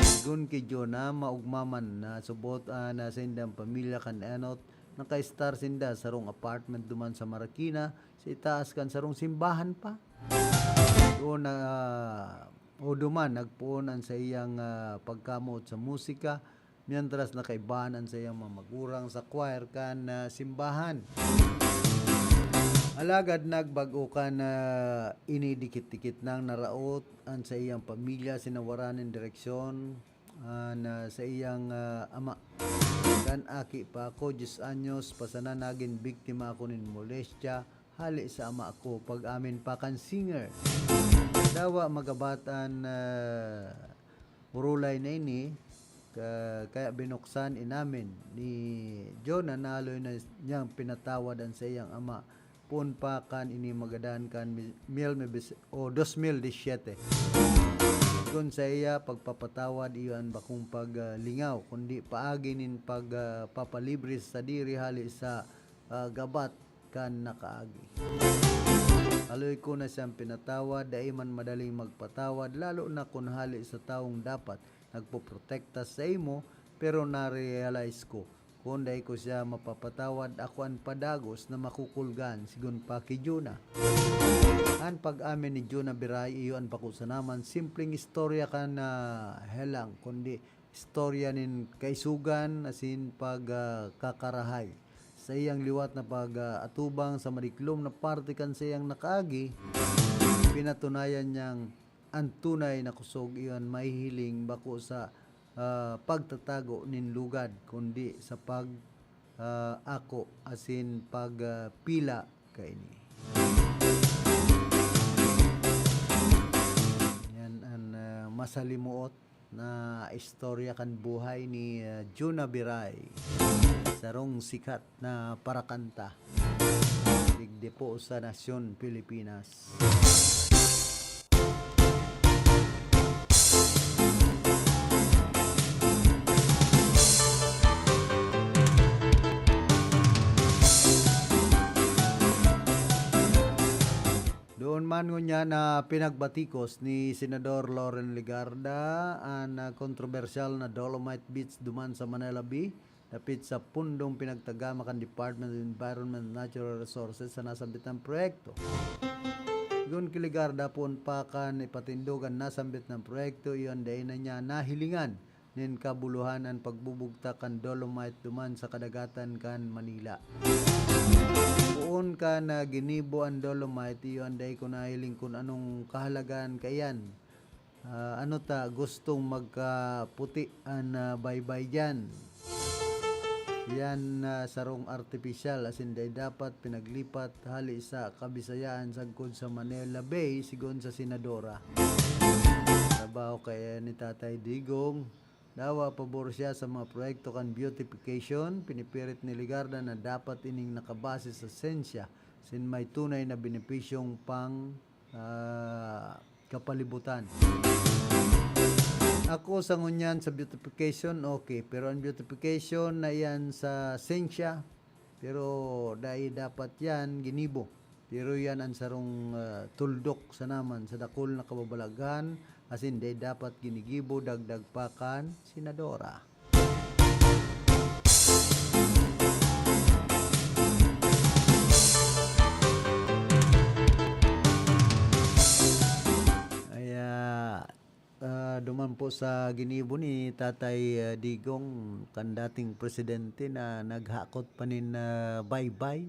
Sigon ki Jonah, maogma man na subot an, ah, saindang pamilya kan enot, naka-estar sinda sarong apartment duman sa Marikina, sa itaas kan sarong simbahan pa. Doon na, o duman, nagpoon an saiyang, ah, pagkamoot sa musika, mientras nakaibahan an saiyang mga magurang sa choir kan, ah, simbahan. Alagad nagbag-o kan, ah, ini dikit-dikit nang naraot an saiyang pamilya, sinawaran nin direksyon, ah, na saiyang, ah, ama. Kan aki pa ako, diyes anyos pa sana, nagin biktima ako nin molestya hali sa ama ko pag-amin pa kan singer. Dawa magabat an, ah, urulay na ini, ka-, kaya binuksan inamin ni Jonah na haloy na niyang pinatawad an saiyang ama poon pa kan ini magadan kan mi-, mil nobes-, o dos mil disyete. Kun sa iya, pagpapatawad iyo an bakong paglingaw, kundi paagi nin pag, ah, papalibre sa sadiri hali sa, ah, gabat kan nakaagi. Haloy ko na siyang pinatawad, dai man madaling magpatawad, lalo na kun hali sa tawong dapat nagpoprotekta saimo, pero na-realize ko, kun dai ko siya mapapatawad, ako an padagos na makukulgan, sigon pa ki Jonah. An pag-amin ni Jonah Biray iyo an bako sana man simpleng istorya kan, ah, helang, kundi istorya nin kaisogan asin pag, ah, kakarahay. Sa iyang liwat na pag, ah, atubang sa madiklom na parte kan saiyang nakaagi, pinatunayan niyang an tunay na kusog iyo an mahihiling bako sa, ah, pagtatago nin lugad, kundi sa pag, ah, ako asin pag, ah, pila kaini. Yan an, ah, masalimuot na istorya kan buhay ni, ah, Jonah Biray, sarong sikat na parakanta, digdi po sa nasyon Pilipinas. Doon man ngunyan na pinagbatikos ni Senador Loren Legarda an, ah, kontrobersyal na Dolomite Beach duman sa Manila Bay, dapit sa pundong pinagtagama kan Department of Environment and Natural Resources sa nasambit na proyekto. Sigon ki Legarda, poon pa kan ipatindog an nasambit na proyekto, iyo an dai na niya nahilingan nin kabuluhan an pagbubugtak kan dolomite duman sa kadagatan kan Manila. Poon kan, ah, ginibo an dolomite, iyo an dai ko nahiling kun anong kahalagaan kaiyan. Ah, ano ta, gustong magkaputi an, ah, baybay diyan? Yan, ah, sarong artipisyal, asin dai dapat pinaglipat hali sa Kabisayaan sagkod sa Manila Bay, sigon sa senadora. Trabaho kaya ni Tatay Digong. Dawa pabor siya sa mga proyekto kan beautification, pinipirit ni Legarda na dapat ining nakabase sa sensya, sin may tunay na benepisyong pang, ah, kapalibutan. Ako sa ngunyan sa beautification, okay. Pero ang beautification na yan sa sensya, pero dai dapat yan ginibo. Pero yan ang sarong, ah, tuldok sa naman sa dakul na kababalaghan, asin dai dapat ginigibo dagdag pa kan senadora. Kaya, ah, duman po sa ginibo ni Tatay, ah, Digong, kan dating presidente na naghakot pa nin, ah, baybay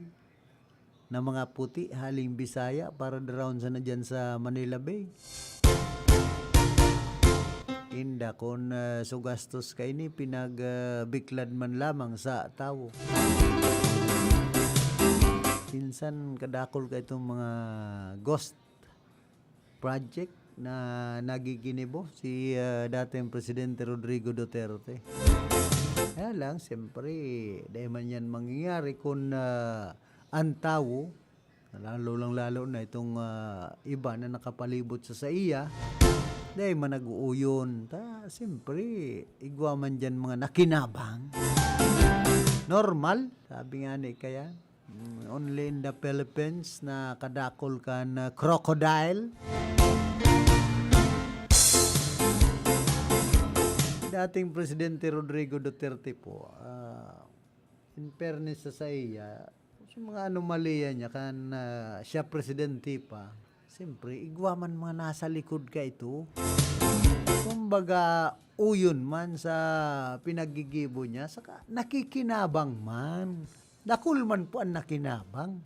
na mga puti haling Bisaya para daraon sana diyan sa Manila Bay. Inda kun, ah, sugastos kaini, pinag, ah, biklad man lamang sa tawo. Minsan kadakul ka itong mga ghost project na nagiginibo si, ah, dating Presidente Rodrigo Duterte. Kaya lang, siyempre, dahil man yan mangyayari kung, ah, an tawo, lalo lang lalo na itong, ah, iba na nakapalibot sa saiya, dai man nag-uuyon. Ta, siyempre, igwa man diyan mga nakinabang. Normal, sabi nga ni kaya, mm, only in the Philippines na kadakol kan, ah, crocodile. Dating Presidente Rodrigo Duterte po, ah, in fairness sa saiya, sa mga anomalya niya kan, ah, siya presidente pa, siyempre, igwa man mga nasa likod ka ito. Kumbaga, uyon man sa pinaggigibo niya, saka nakikinabang man. Dakul man po ang nakinabang.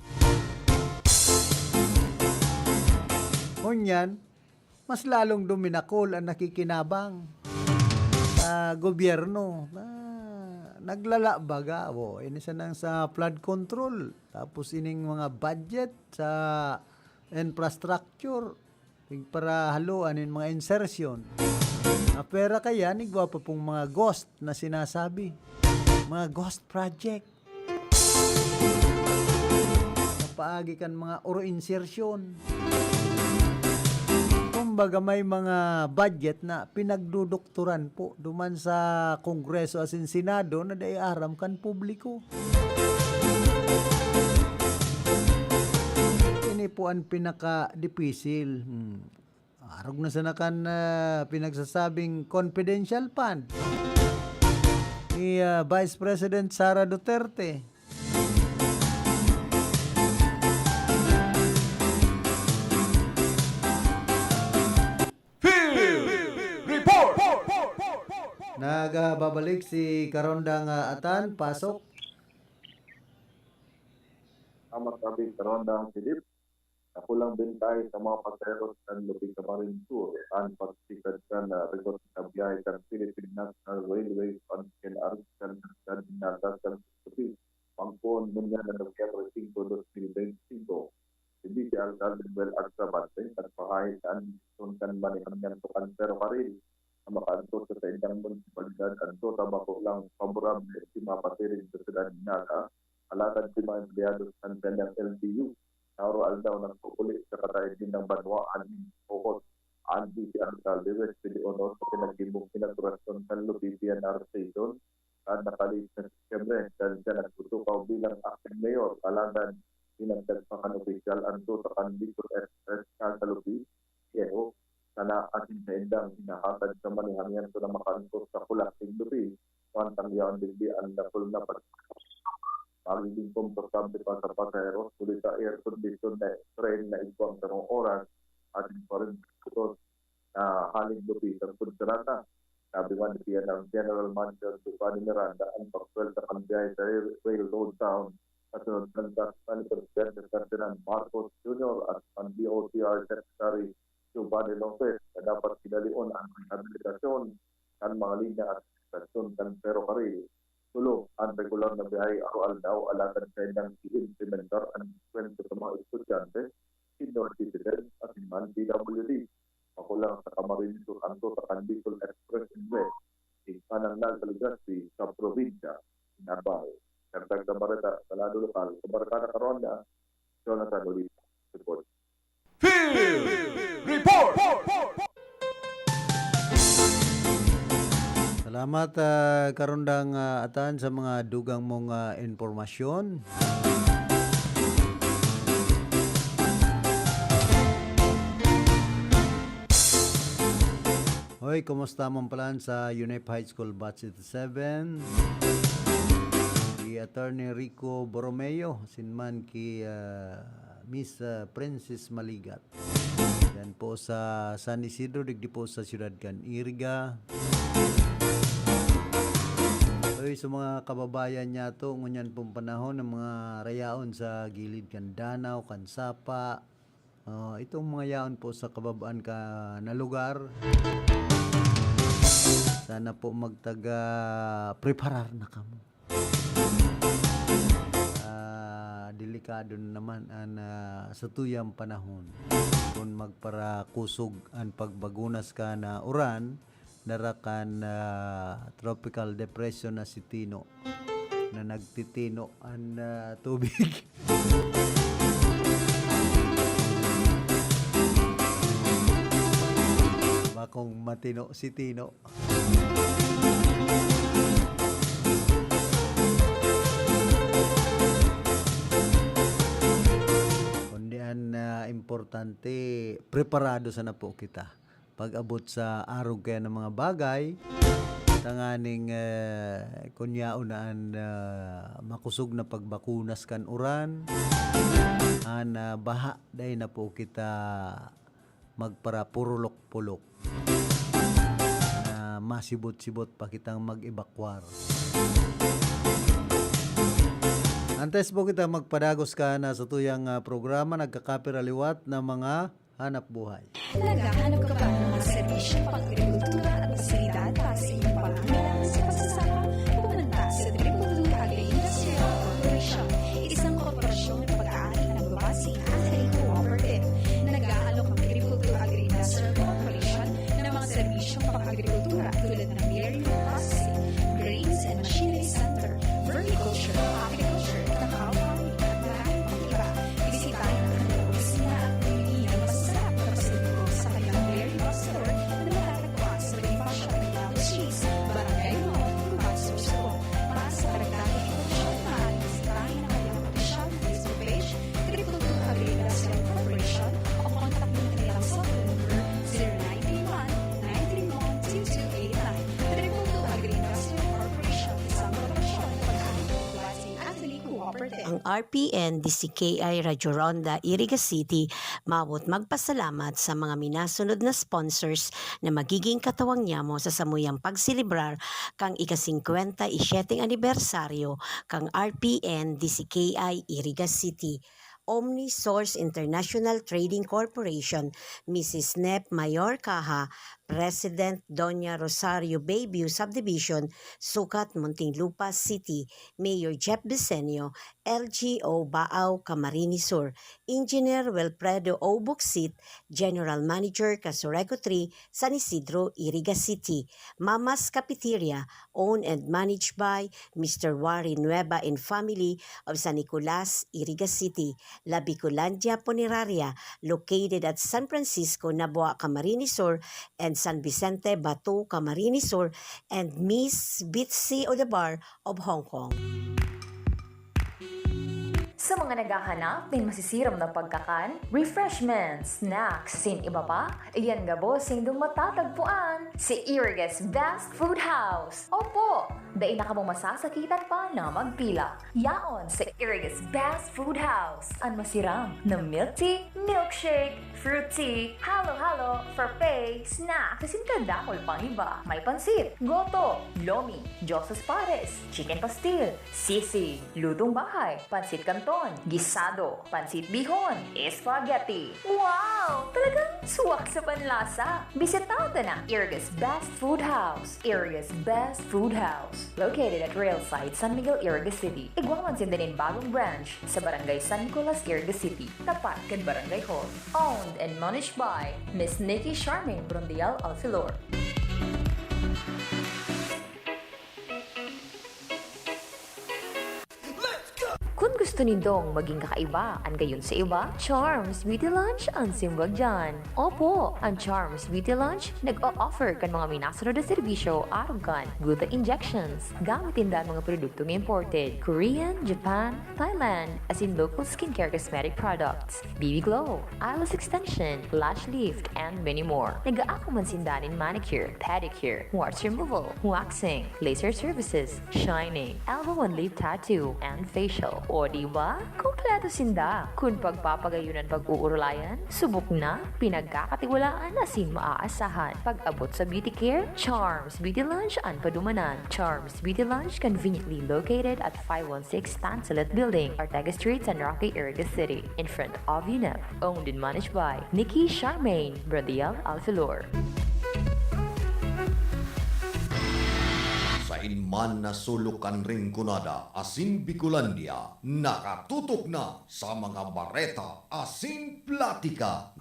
Ngunyan, mas lalong duminakol ang nakikinabang sa gobyerno. Na, naglala baga. O, ini sanang sa flood control. Tapos ining mga budget sa infrastructure. Tig para haluan nin mga insertion. Na pera kaya, igwa pa pong mga ghost na sinasabi. Mga ghost project. Sa paagi kan mga oro insertion. Kumbaga, may mga budget na pinagdudukturan po duman sa Kongreso asin Senado na dai aram kan publiko. Ini po ang pinakadipisil. Hmm. Arog na sana kan, ah, pinagsasabing confidential fund ni, ah, Vice President Sara Duterte. Field Report! Nagbabalik si Karondang, ah, Atan, pasok. Tama sabi, Karondang Philip. Nakulang bentahe sa mga pasaheros kan Lupig Camarines Sur an pagsikad kan, ah, rigor na biyahe kan Philippine National Railway o an P N R kan Naga sa Lupig. Pangkon, ngunyan na Nobyembre singko, dos mil bente singko. Si Vice Alcalde Noel Agcabante nagpahaid kan desisyon kan manehamiento kan ferrokaril na makaagtos sa saindang munisipalidad. Adto ta bako lang paborable si mapasiring sa syudad ni Naga, alagad si mga empleyado kan kanyang L G U na aroaldaw nagpupuli sa kataed nindang banwaan nin Ocot. An Vice Alcalde Wes Piliuno sa pinaggibohong inaugurasyon kan Lupig P N R Station kan nakalihis na Setyembre, kan siya nagtutukaw bilang acting mayor, alagad dinagdag pa kan opisyal an ruta kan Bicol Express na sa Lupig, Viejo, sana asin saindang hinahangad sa manehamiento na makaangkos sa Kulang nin Lupig, mantang yaon digdi an dakul na pag-, magiging komportable pa sa pasaheros, huli ta air condition na train na igwa ang sarong oras, asin kwarenta minutos na haling Lupig hangtod sa Naga. Sabi man ni P N R General Manager Giovanni Miranda, an pagsuwelta kan biyahe sa rail-, railroad town kasunod kan kasunod ni Presidente Ferdinand Marcos Junior at kan D O T R Secretary Giovanni Lopez na dapat kinalion an rehabilitasyon kan mga linya at estasyon kan ferrokaril. Tulo, an regular na biyahe aroaldaw, alagad saindang i-implementar an deskwento sa mga estudyante, senior citizen, asin man P W D. Makulang sa Camarines Sur an ruta kan Bicol Express Invest. Ig-, anang nagkaligas si sa probinsya, Nabaw. Dagdag na bareta sa lado lokal, sa Barkada Karonda, Jonathan Oliva. Report. Field Report! Salamat, ah, Karondang, ah, Atan, sa mga dugang mong, ah, impormasyon. Hoy, kumusta man pala sa UNEP High School Batch eighty-seven? Si Attorney Rico Borromeo, asin man ki, ah, Miss, ah, Princess Maligat. Yan po sa San Isidro, digdi po sa siyudad kan Iriga. Hoy, sa mga kababayan niyato, ngunyan pong panahon, ang mga rayaon sa gilid kan danaw, kan sapa, ah, itong mga yaon po sa kababaan ka na lugar, sana po magtaga, preparar na kamo. Ah, delikado na naman an, ah, satuyang panahon. Kun magparakusog an pagbagunas kan uran, dara kan, ah, tropical depression na si Tino. na nagtitino an, ah, tubig. Bakong matino si Tino. Kundi an, ah, importante, preparado sana po kita pag-abot sa arog kaya ng mga bagay, tanganing, eh, kun yaon na an, ah, makosog na pagbakunas kan uran, an, ah, baha, dai na po kita magparapurulok-pulok na masibot-sibot pa kitang mag-evacuar. Antes po kita magpadagos kan satuyang, ah, programa, nagkakapira liwat na mga hanap buhay. Naghahanap ka ba ng mga serbisyong pang-agrikultura at pasilidad para sa iyong pangangailangan sa pagsasaka? Pumunta sa Triple Two Agri-Industrial Corporation, isang korporasyon na pag-aari ng Babasi Agri Cooperative. Nag-aalok ang Triple Two Agri-Industrial Corporation ng mga serbisyong pang-agrikultura tulad ng dairy processing, grains and machinery center, vermiculture, aquaculture, cacao farming, at marami pang iba. Bisitahin ang kanilang opisina at bumili ng masasarap na pasalubong sa kanilang dairy store na matatagpuan sa Bonifacio Arellano Street, Barangay Mall, Guban, Sorsogon. Para sa karagdagang impormasyon, maaaring bisitahin ang kanilang opisyal na Facebook page, Triple Two Agri-Industrial Corporation, o kontakin ang kanilang cellphone number, zero nine three one, nine three one, two two eight nine. Triple Two Agri-Industrial Corporation, isang korporasyon na pag-aari ng Bonifacio Agri Cooperative. Ang R P N D C K I Radyo Ronda, Iriga City, mawot magpasalamat sa mga minasunod na sponsors na magiging katawang nyamo sa samuyang pagselebrar kan ika-singkwenta y siyete anibersaryo kan R P N D C K I Iriga City, Omni Source International Trading Corporation, Misis Nep Mayor Caja, President Doña Rosario Bayview Subdivision, sukat Muntinlupa City, Mayor Jeff Bisenio, L G U Baao, Camarines Sur, Engineer Wilfredo O. Bucsit, General Manager, Casureco three, San Isidro, Iriga City, Mama's Cafeteria, owned and managed by Mister Warren Nueva and family of San Nicolas, Iriga City, La Bicolandia Funeraria, located at San Francisco, Nabua, Camarines Sur, and San Vicente, Batu, Camarines Sur, and Miss Bitsy Odabar of Hong Kong. Sa mga naghahanap nin masisiram na pagkakan, refreshments, snacks, asin iba pa, iyan gabos sindong matatagpuan sa Iriga's Best Food House. Opo, dai na kamo masasakitan pa na magpila. Yaon sa Iriga's Best Food House, an masiram na milk tea, milkshake, fruit tea, halo-halo, frappe, snacks, asin kadakul pang iba. May pansit, goto, lomi, Diyosa's Pares, chicken pastil, sisig, lutong bahay, pansit canton, gisado, pansit bihon, spaghetti. Wow! Talagang swak sa panlasa! Bisita ta na Iriga's Best Food House. Iriga's Best Food House, located at Railside, San Miguel, Iriga City. Igwa man sinda nin bagong branch sa Barangay San Nicolas, Iriga City, tapat kan Barangay Hall. Owned and managed by Miss Nikki Charmaine Brondial Alfilor. Kun gusto nindong maging kakaiba an gayon sa iba, Charms Beauty Lounge an simbag diyan. Opo, an Charms Beauty Lounge nag-o-offer kan mga minasunod na serbisyo arog kan gluta injections. Gamit ninda an mga produktong imported, Korean, Japan, Thailand, asin local skincare cosmetic products, B B Glow, eyelash extension, lash lift, and many more. Nag-aako man sinda nin manicure, pedicure, warts removal, waxing, laser services, shining, elbow and lip tattoo, and facial. O di ba? Kompleto sinda. Kun pagpapagayon an pag-uurulayan, subok na, pinagkakatiwalaan asin maaasahan. Pag-abot sa beauty care, Charms Beauty Lounge an padumanan. Charms Beauty Lounge, conveniently located at five one six Tansalet Building, Ortega Street, San Roque, Iriga City, in front of UNEP. Owned and managed by Nikki Charmaine Bradiel Alfilor. Sain man na sulok kan Rinconada asin Bicolandia, nakatutok na sa mga bareta asin platika.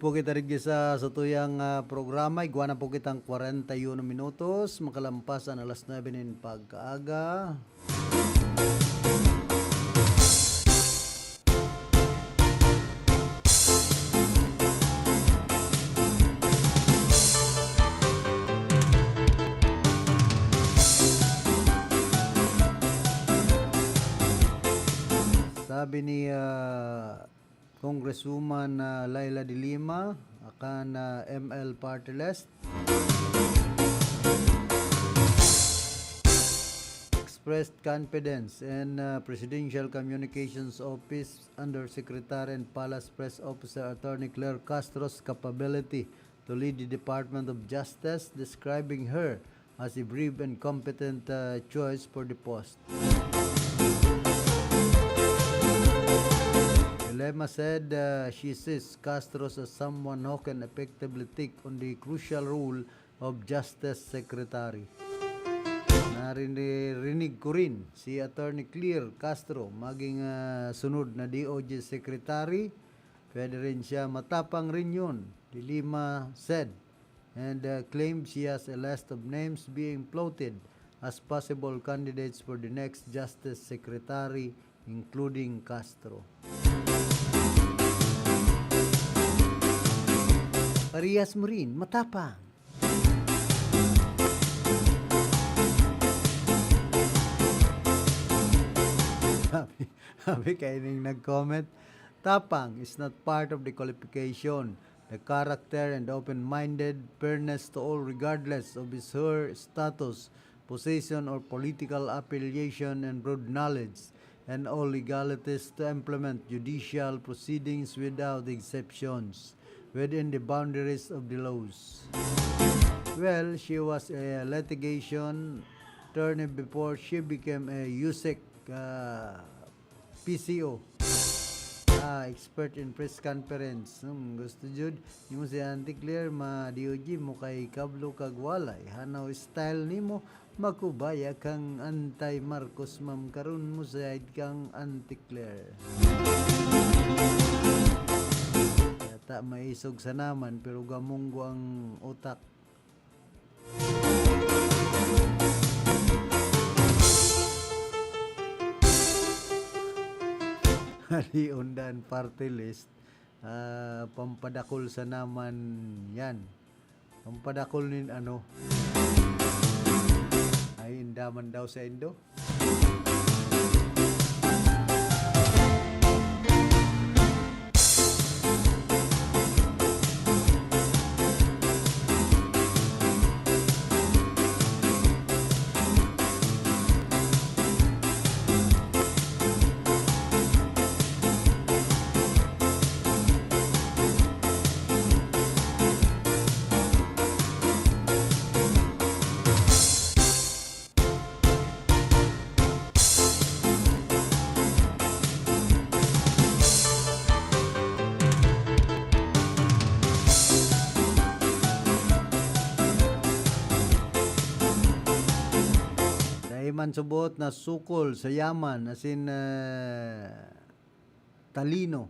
Po kita digdi sa satuyang, ah, programa. Igwa na po kitang kwarenta y uno minutos, makalampas an alas nuebe nin pagkaaga. Sabi ni, ah, Congresswoman, ah, Leila de Lima, akan, ah, M L Party List, expressed confidence in, ah, Presidential Communications Office Undersecretary and Palace Press Officer Attorney Claire Castro's capability to lead the Department of Justice, describing her as a brave and competent, uh, choice for the post. De Lima said, uh, she sees Castro as someone who can effectively take on the crucial role of Justice Secretary. Naririnig ko rin si Attorney Claire Castro maging, uh, sunod na D O J Secretary. Pwede rin siya, matapang rin yun, De Lima said, and, uh, claimed she has a list of names being floated as possible candidates for the next Justice Secretary, including Castro. Parehas mo rin, matapang. Sabi, sabi kaining nag-comment, "Tapang is not part of the qualification. The character and open-minded, fairness to all regardless of his, her status, position or political affiliation, and broad knowledge and all legalities to implement judicial proceedings without exceptions within the boundaries of the laws." Well, she was a litigation attorney before she became a USEC, uh, P C O. Ah, expert in press conference. Hmm, gusto jud nimo si Auntie Claire, ma-D O J mo kay kablo kag walay. Hanaw style nimo, makubaya kang anti-Marcos, ma'am. Karon mo side kang Auntie Claire. Yata maisog sa naman, pero gamunggo ang utak. Hali undan party list, ah, pampadakol sa naman yan. Pampadakol nin ano. Ay, indaman daw sa indo. Dai man subot na sukol sa yaman, asin, eh, talino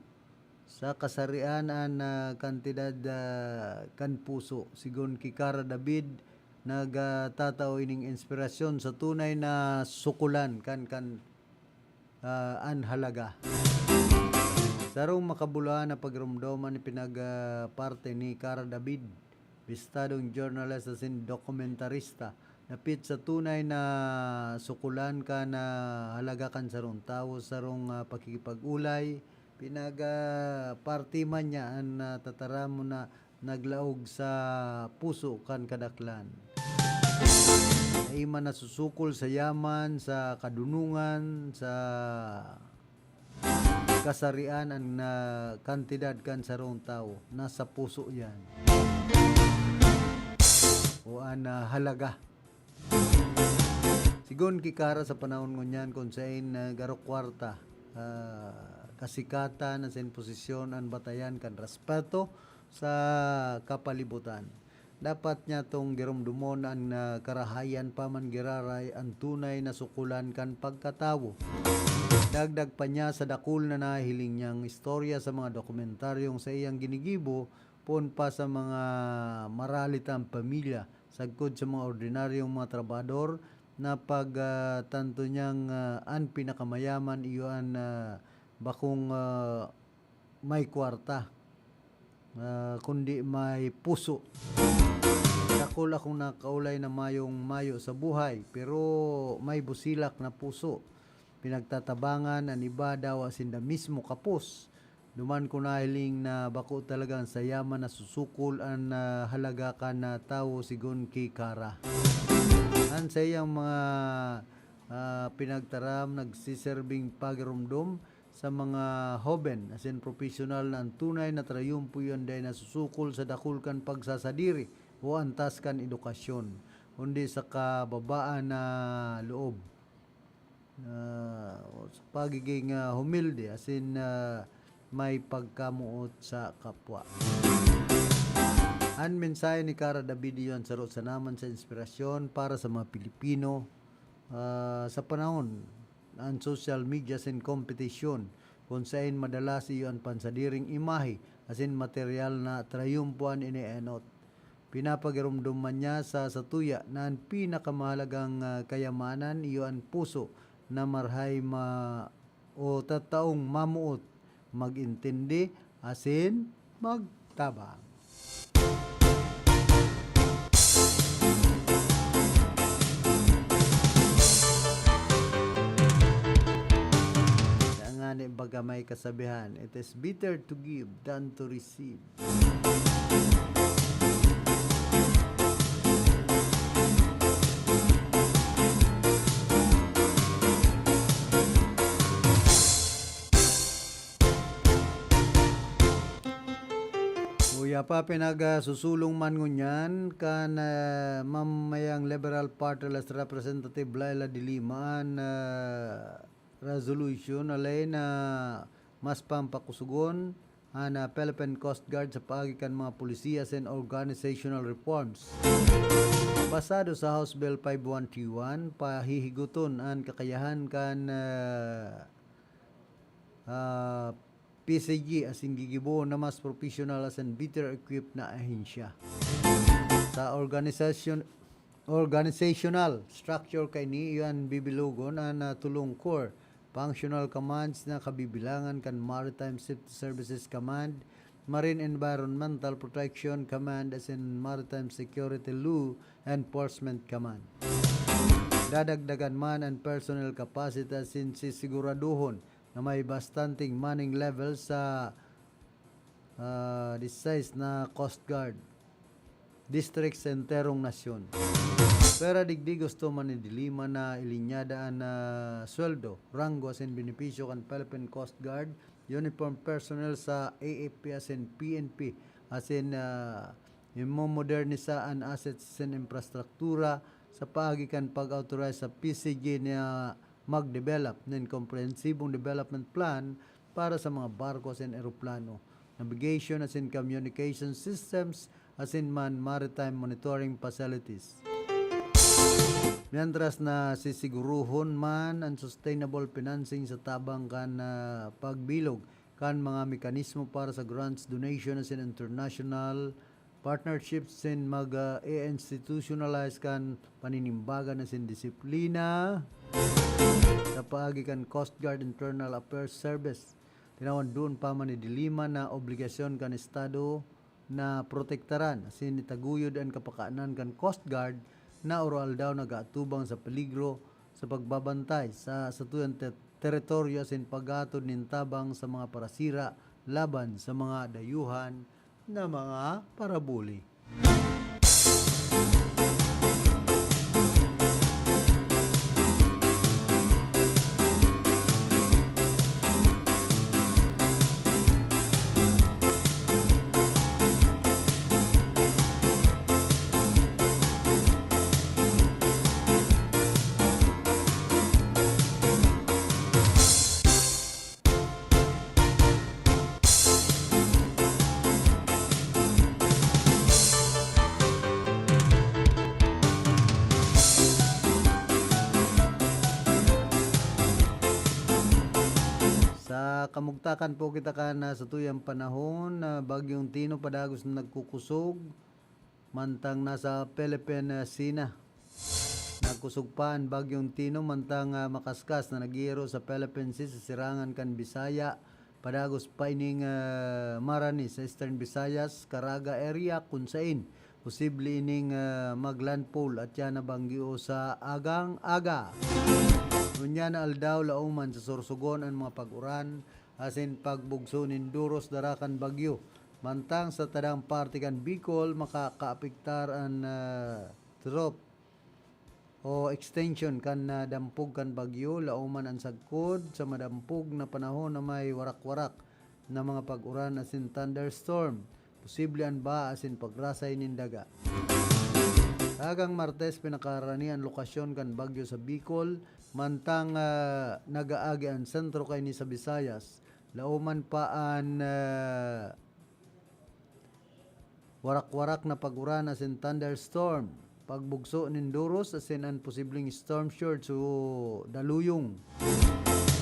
sa kasarian an, ah, kantidad, ah, kan puso. Sigon ki Cara David, nagtatao ining inspirasyon sa tunay na sukulan kan, kan, ah, an halaga. Sarong makabuluhan na pagiromdom an ipinag-, ah, parte ni Cara David, bistadong journalist asin dokumentarista. Dapit sa tunay na sukulan kan halaga kan sarong tawo, sarong, ah, pakikipag-olay, pinag-, ah, parte man niya an, ah, tataramon na naglaog sa puso kan kadaklan. Dai man nasusukol sa yaman, sa kadunongan, sa kasarian an, ah, kantidad kan sarong tawo, nasa puso yan. O an, ah, halaga. Sigon ki Cara sa panahon ngunyan, kun saen, ah, garo kwarta, ah, kasikatan asin posisyon an batayan kan respeto sa kapalibutan. Dapat niya tong giromdomon an, ah, karahayan pa man giraray an tunay na sukulan kan pagkatawo. Dagdag pa niya sa dakul na nahiling niyang istorya sa mga dokumentaryong saiyang ginigibo, poon pa sa mga maralitang pamilya, sagkod sa mga ordinaryong mga trabahador na pag, ah, tanto niyang, ah, an pinakamayaman iyo an, ah, bakong, ah, may kwarta, ah, kundi may puso. Dakul akong nakaulay na mayong mayo sa buhay, pero may busilak na puso. Pinagtatabangan an iba dawa sinda mismo kapos. Duman ko nahiling na bako talagang sa yaman na susukol an, ah, halaga kan, ah, tawo, sigon ki Kara. An saiyang mga, ah, pinagtaram nagsiserbing pagiromdom sa mga hoben asin propesyonal na an tunay na trayumpo iyo dai nasusukol sa dakul kan pagsasadiri o antas kan edukasyon, kundi sa kababaan na loob, ah, sa pagiging, ah, humilde asin, ah, may pagkamoot sa kapwa. An mensahe ni Kara David iyon saro sana man sa inspirasyon para sa mga Pilipino, ah, sa panahon an social media asin kompetisyon, kun saen madalas iyo an pansadiring imahe asin material na trayumpo an inienot. Pinapagiromdom man niya sa satuya na an pinakamahalagang, ah, kayamanan iyo an puso na marahay ma-, o tataong mamoot, mag-intindi, asin magtabang. Kaya nga ni baga may kasabihan, "It is better to give than to receive." Uya pa, pinagsusulong man ngunyan kan, ah, mamayang Liberal Party List Representative Leila de Lima an, ah, resolution alay na mas pampakusugon an, ah, Philippine Coast Guard sa paagi kan mga polisiya asin organizational reforms. Basado sa House Bill five one three one, pahihigoton an kakayahan kan, ah, ah, P C G asin gigibohon na mas professional asin better equipped na ahensya. Sa organisasyon, organizational structure kaini, iyo an bibilogon an, ah, tolong core functional commands na kabibilangan kan Maritime Safety Services Command, Marine Environmental Protection Command, asin Maritime Security Law Enforcement Command. Dadagdagan man an personnel capacity asin sisiguraduhon na may bastanteng manning level sa, ah, disisais na Coast Guard district sa enterong nasyon. Pwera digdi, gusto man ni de Lima na ilinyada an, ah, sweldo, ranggo asin benepisyo kan Philippine Coast Guard uniform personnel sa A F P asin P N P, asin, ah, imomodernisa an assets asin infrastruktura sa paagi kan pag-authorize sa P C G na mag-develop nin komprehensibong development plan para sa mga barko asin eroplano, navigation asin communication systems, asin man maritime monitoring facilities. Mientras na sisiguruhon man an sustainable financing sa tabang kan, ah, pagbilog kan mga mekanismo para sa grants, donation asin international partnerships asin mag, ah, i-institutionalize kan paninimbagan asin disiplina sa paagi kan Coast Guard Internal Affairs Service. Tinawan duon pa man ni de Lima na obligasyon kan Estado na protektaran asin itaguyod an kapakanan kan Coast Guard na oro-aldaw nag-aatubang sa peligro sa pagbabantay sa satuyang te-, teritoryo asin paghatod nin tabang sa mga parasira laban sa mga dayuhan na mga parabuli. kamugtakan po kita kan, ah, satuyang panahon, ah, Bagyong Tino padagos na nagkukusog, mantang nasa Philippine, ah, Sea na. Nagkusog pa an Bagyong Tino, mantang, ah, makaskas na nag-iiro sa Philippine Sea sa sirangan kan Bisaya, padagos pa ining, ah, Marani sa Eastern Visayas, Caraga area, kun sain posible ining, ah, mag-landfall at yan na bangyo sa agang aga. Ngunyan na aldaw, laoman sa Sorsogon an mga pag-uran asin pagbugso nin duros dara kan bagyo. Mantang sa tadang parte kan Bicol, makakaapektar an, ah, trough o extension kan, ah, dampog kan bagyo, laoman an sagkod sa madampog na panahon na may warak-warak na mga pag-uran asin thunderstorm. Posible an baha asin pagrasay nin daga. Kagang Martes, pinakarani an lokasyon kan bagyo sa Bicol, mantang, ah, nagaagi an sentro kaini sa Visayas. Laoman pa an, ah, warak-warak na pag-uran asin thunderstorm, pagbugso nin duros asin an posibleng storm surge o daluyong.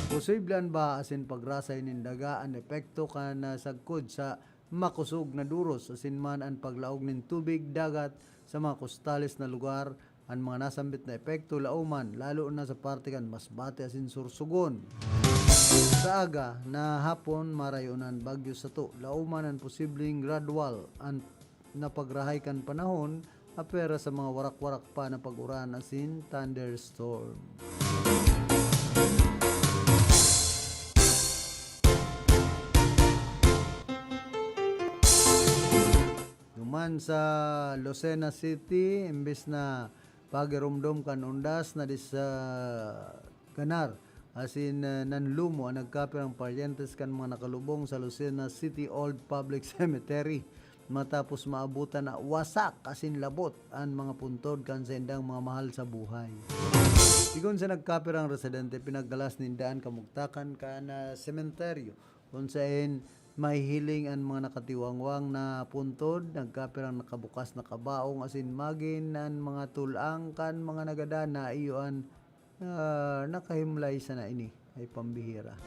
Posible an baha asin pagrasay nin daga an epekto kan, ah, sagkod sa makusog na duros asin man an paglaog nin tubig dagat sa mga kostales na lugar. An mga nasambit na epekto laoman, lalo na sa parte kan Masbate asin Sorsogon. Sa aga na hapon, marayo na an bagyo sato. Laoman an posibleng gradual an na pagrahay kan panahon, apwera sa mga warak-warak pa na pag-uran asin thunderstorm. Duman sa Lucena City, imbes na pagiromdom kan undas na dis-, ah, ganar, asin, ah, nanlumo an nagkapirang paryentes kan mga nakalubong sa Lucena City Old Public Cemetery, matapos maabutan na wasak asin labot an mga puntod kan saindang mga mahal sa buhay. Sigon sa nagkapirang residente, pinaggalas ninda an kamugtakan kan, ah, sementeryo, kun saen mahihiling an mga nakatiwangwang na puntod, nagkapirang nakabukas na kabaong asin magin an mga tul-ang kan mga nagadan na iyo an, ah, nakahimlay sana ini ay pambihira.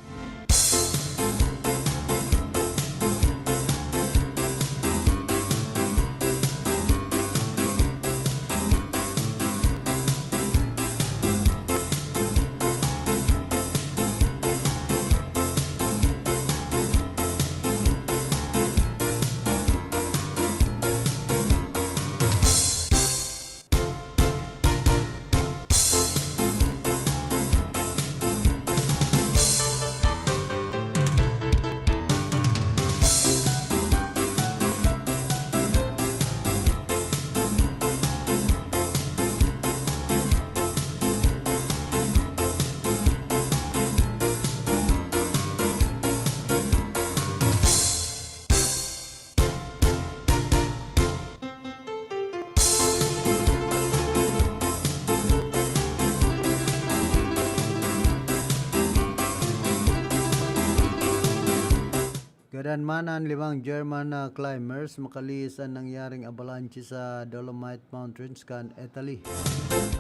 Gadan man an limang German na climbers makalihis an nangyaring avalanche sa Dolomite Mountains kan Italy.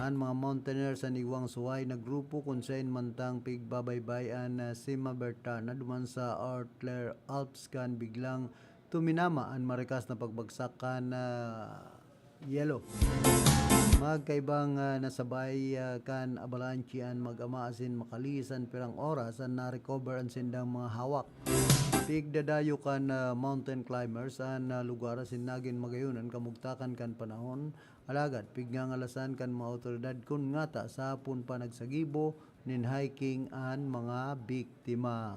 An mga mountaineers an igwang suway na grupo kun saen mantang pigbabaybay an, ah, Cima Bertana duman sa Ortler Alps kan biglang tuminama an marikas na pagbagsak kan, ah, yelo. Magkaibang, ah, nasabay, ah, kan avalanche an mag-ama asin makalihis an pirang oras an na-recover an sindang mga hawak. Pigdadayo kan, ah, mountain climbers an, ah, lugar asin nagin magayon an kamugtakan kan panahon, alagad pigngangalasan kan mga awtoridad kun ngata sa hapon pa nagsagibo nin hiking an mga biktima.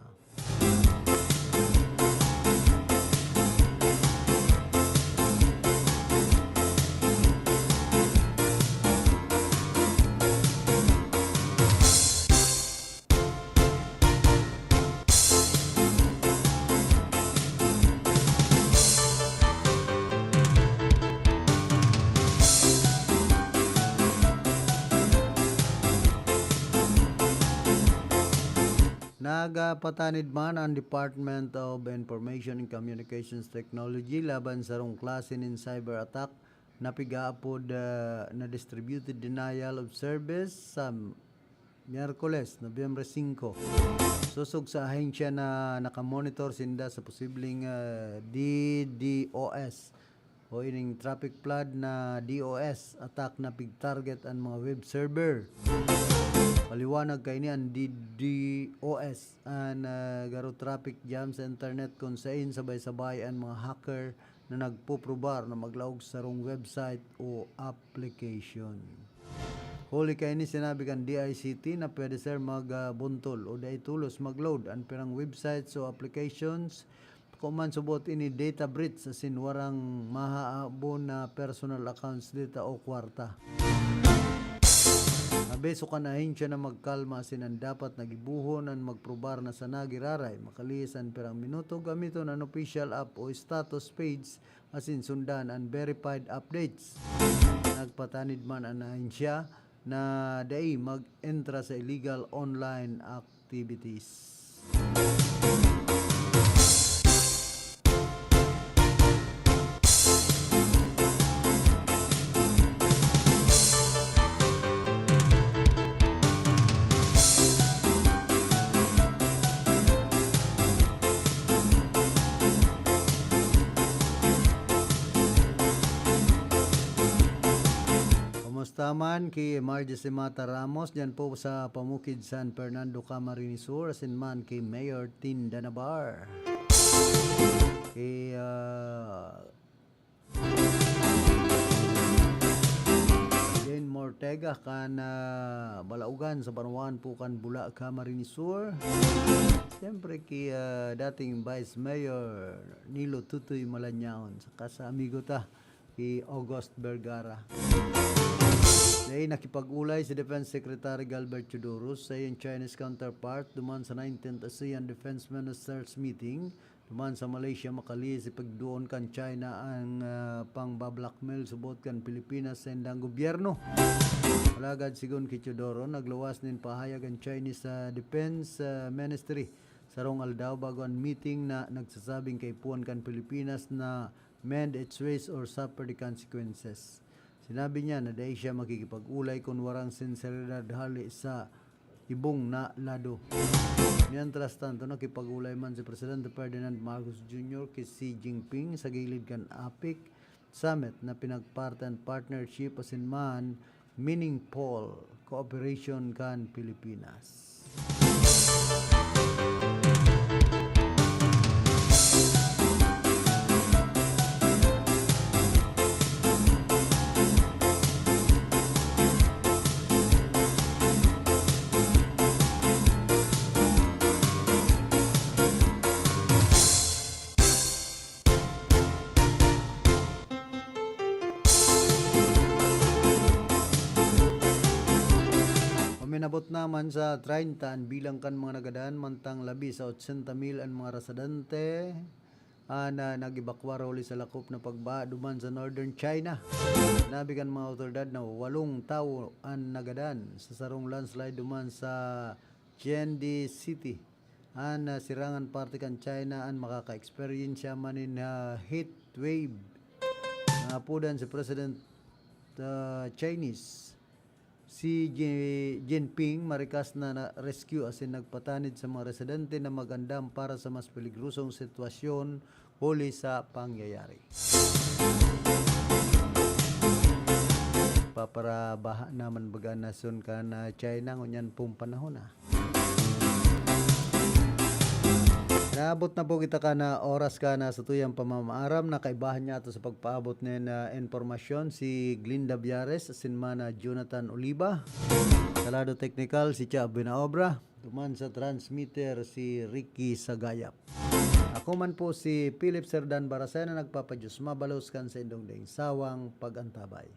Nagapatanid man an Department of Information and Communications Technology laban sa sarong klase nin cyber attack na pigaapod, ah, na distributed denial of service sa Miyerkules, Nobyembre singko. Sosog sa ahensya na nakamonitor sinda sa posibleng, ah, D D O S o ining traffic flood na D O S attack na pig-target an mga web server. Paliwanag kaini, an D D O S, an, ah, garo traffic jam sa internet kun sain sabay-sabay an mga hacker na nagpuprobar na maglaog sarong website o application. Huli kaini, sinabi kan D I C T na pwede ser magbuntol o dai tolos mag-load an pirang websites o applications. Bako man subot ini data breach asin warang mahaabon na personal accounts data o kwarta. Abiso kan ahensya na magkalma asin an dapat na gibohon an magprobar na sana giraray, makalihis an pirang minuto, gamiton an official app o status page asin sundan an verified updates. Nagpatanid man an ahensya na dai mag-entra sa illegal online activities. Kumusta man ki Margie Simata Ramos, diyan po sa Pamukid, San Fernando, Camarines Sur, asin man ki Mayor Tinda Nabar. Ki, ah, Jane Mortega kan, ah, Balaogan sa Banwaan po kan Bula, Camarines Sur. Siyempre ki, ah, dating Vice Mayor Nilo Tutoy Malanyaon, saka sa amigo ta, ki August Vergara. Dai nakipag-olay si Defense Secretary Galbert Teodoro sa iyang Chinese counterpart duman sa nineteenth ASEAN Defense Ministers Meeting duman sa Malaysia, makalihis sa pagduon kan China an, ah, pangba-blackmail subot kan Pilipinas sa indang gobyerno. Alagad sigon ki Teodoro, nagluwas nin pahayag an Chinese, ah, Defense, ah, Ministry sarong aldaw bago an meeting na nagsasabing kaipuhan kan Pilipinas na mend its ways or suffer the consequences. Sinabi niya na dai siya makikipag-olay kun warang sinseridad hali sa ibong na lado. Mientras tanto, nakipag-olay man si Presidente Ferdinand Marcos Junior ki Xi Jinping sa gilid kan APEC Summit na pinagparte an partnership asin man meaningful cooperation kan Pilipinas. Uminabot naman sa treinta an bilang kan mga nagadan, mantang labi sa otsenta mil an mga residente an, ah, nag-ebakwar huli sa lakop na pagbaha duman sa Northern China. Sinabi kan mga awtoridad na walong tawo an nagadan sa sarong landslide duman sa Jiangxi City. An, ah, sirangan parte kan China an makaka-eksperyensya man nin, ah, heat wave. Naapodan si President, ah, Chinese Xi Ji-, Jinping marikas na, na-rescue asin nagpatanid sa mga residente na mag-andam para sa mas peligrosong sitwasyon huli sa pangyayari. Paparabaha naman baga nasyon kan, ah, China, ngunyan pong panahon, ah. Naabot na po kita kan oras kan satuyang pamamaaram. Nakaibahan niya ato sa pagpaabot nin, ah, impormasyon si Glinda Biares asin man, ah, Jonathan Oliva. Sa lado teknikal, si Cha Binaobra. Duman sa transmitter, si Ricky Sagayap. Ako man po si Philip Serdan Barasay na nagpapadiyos mabalos kan saindong daing sawang pag-antabay.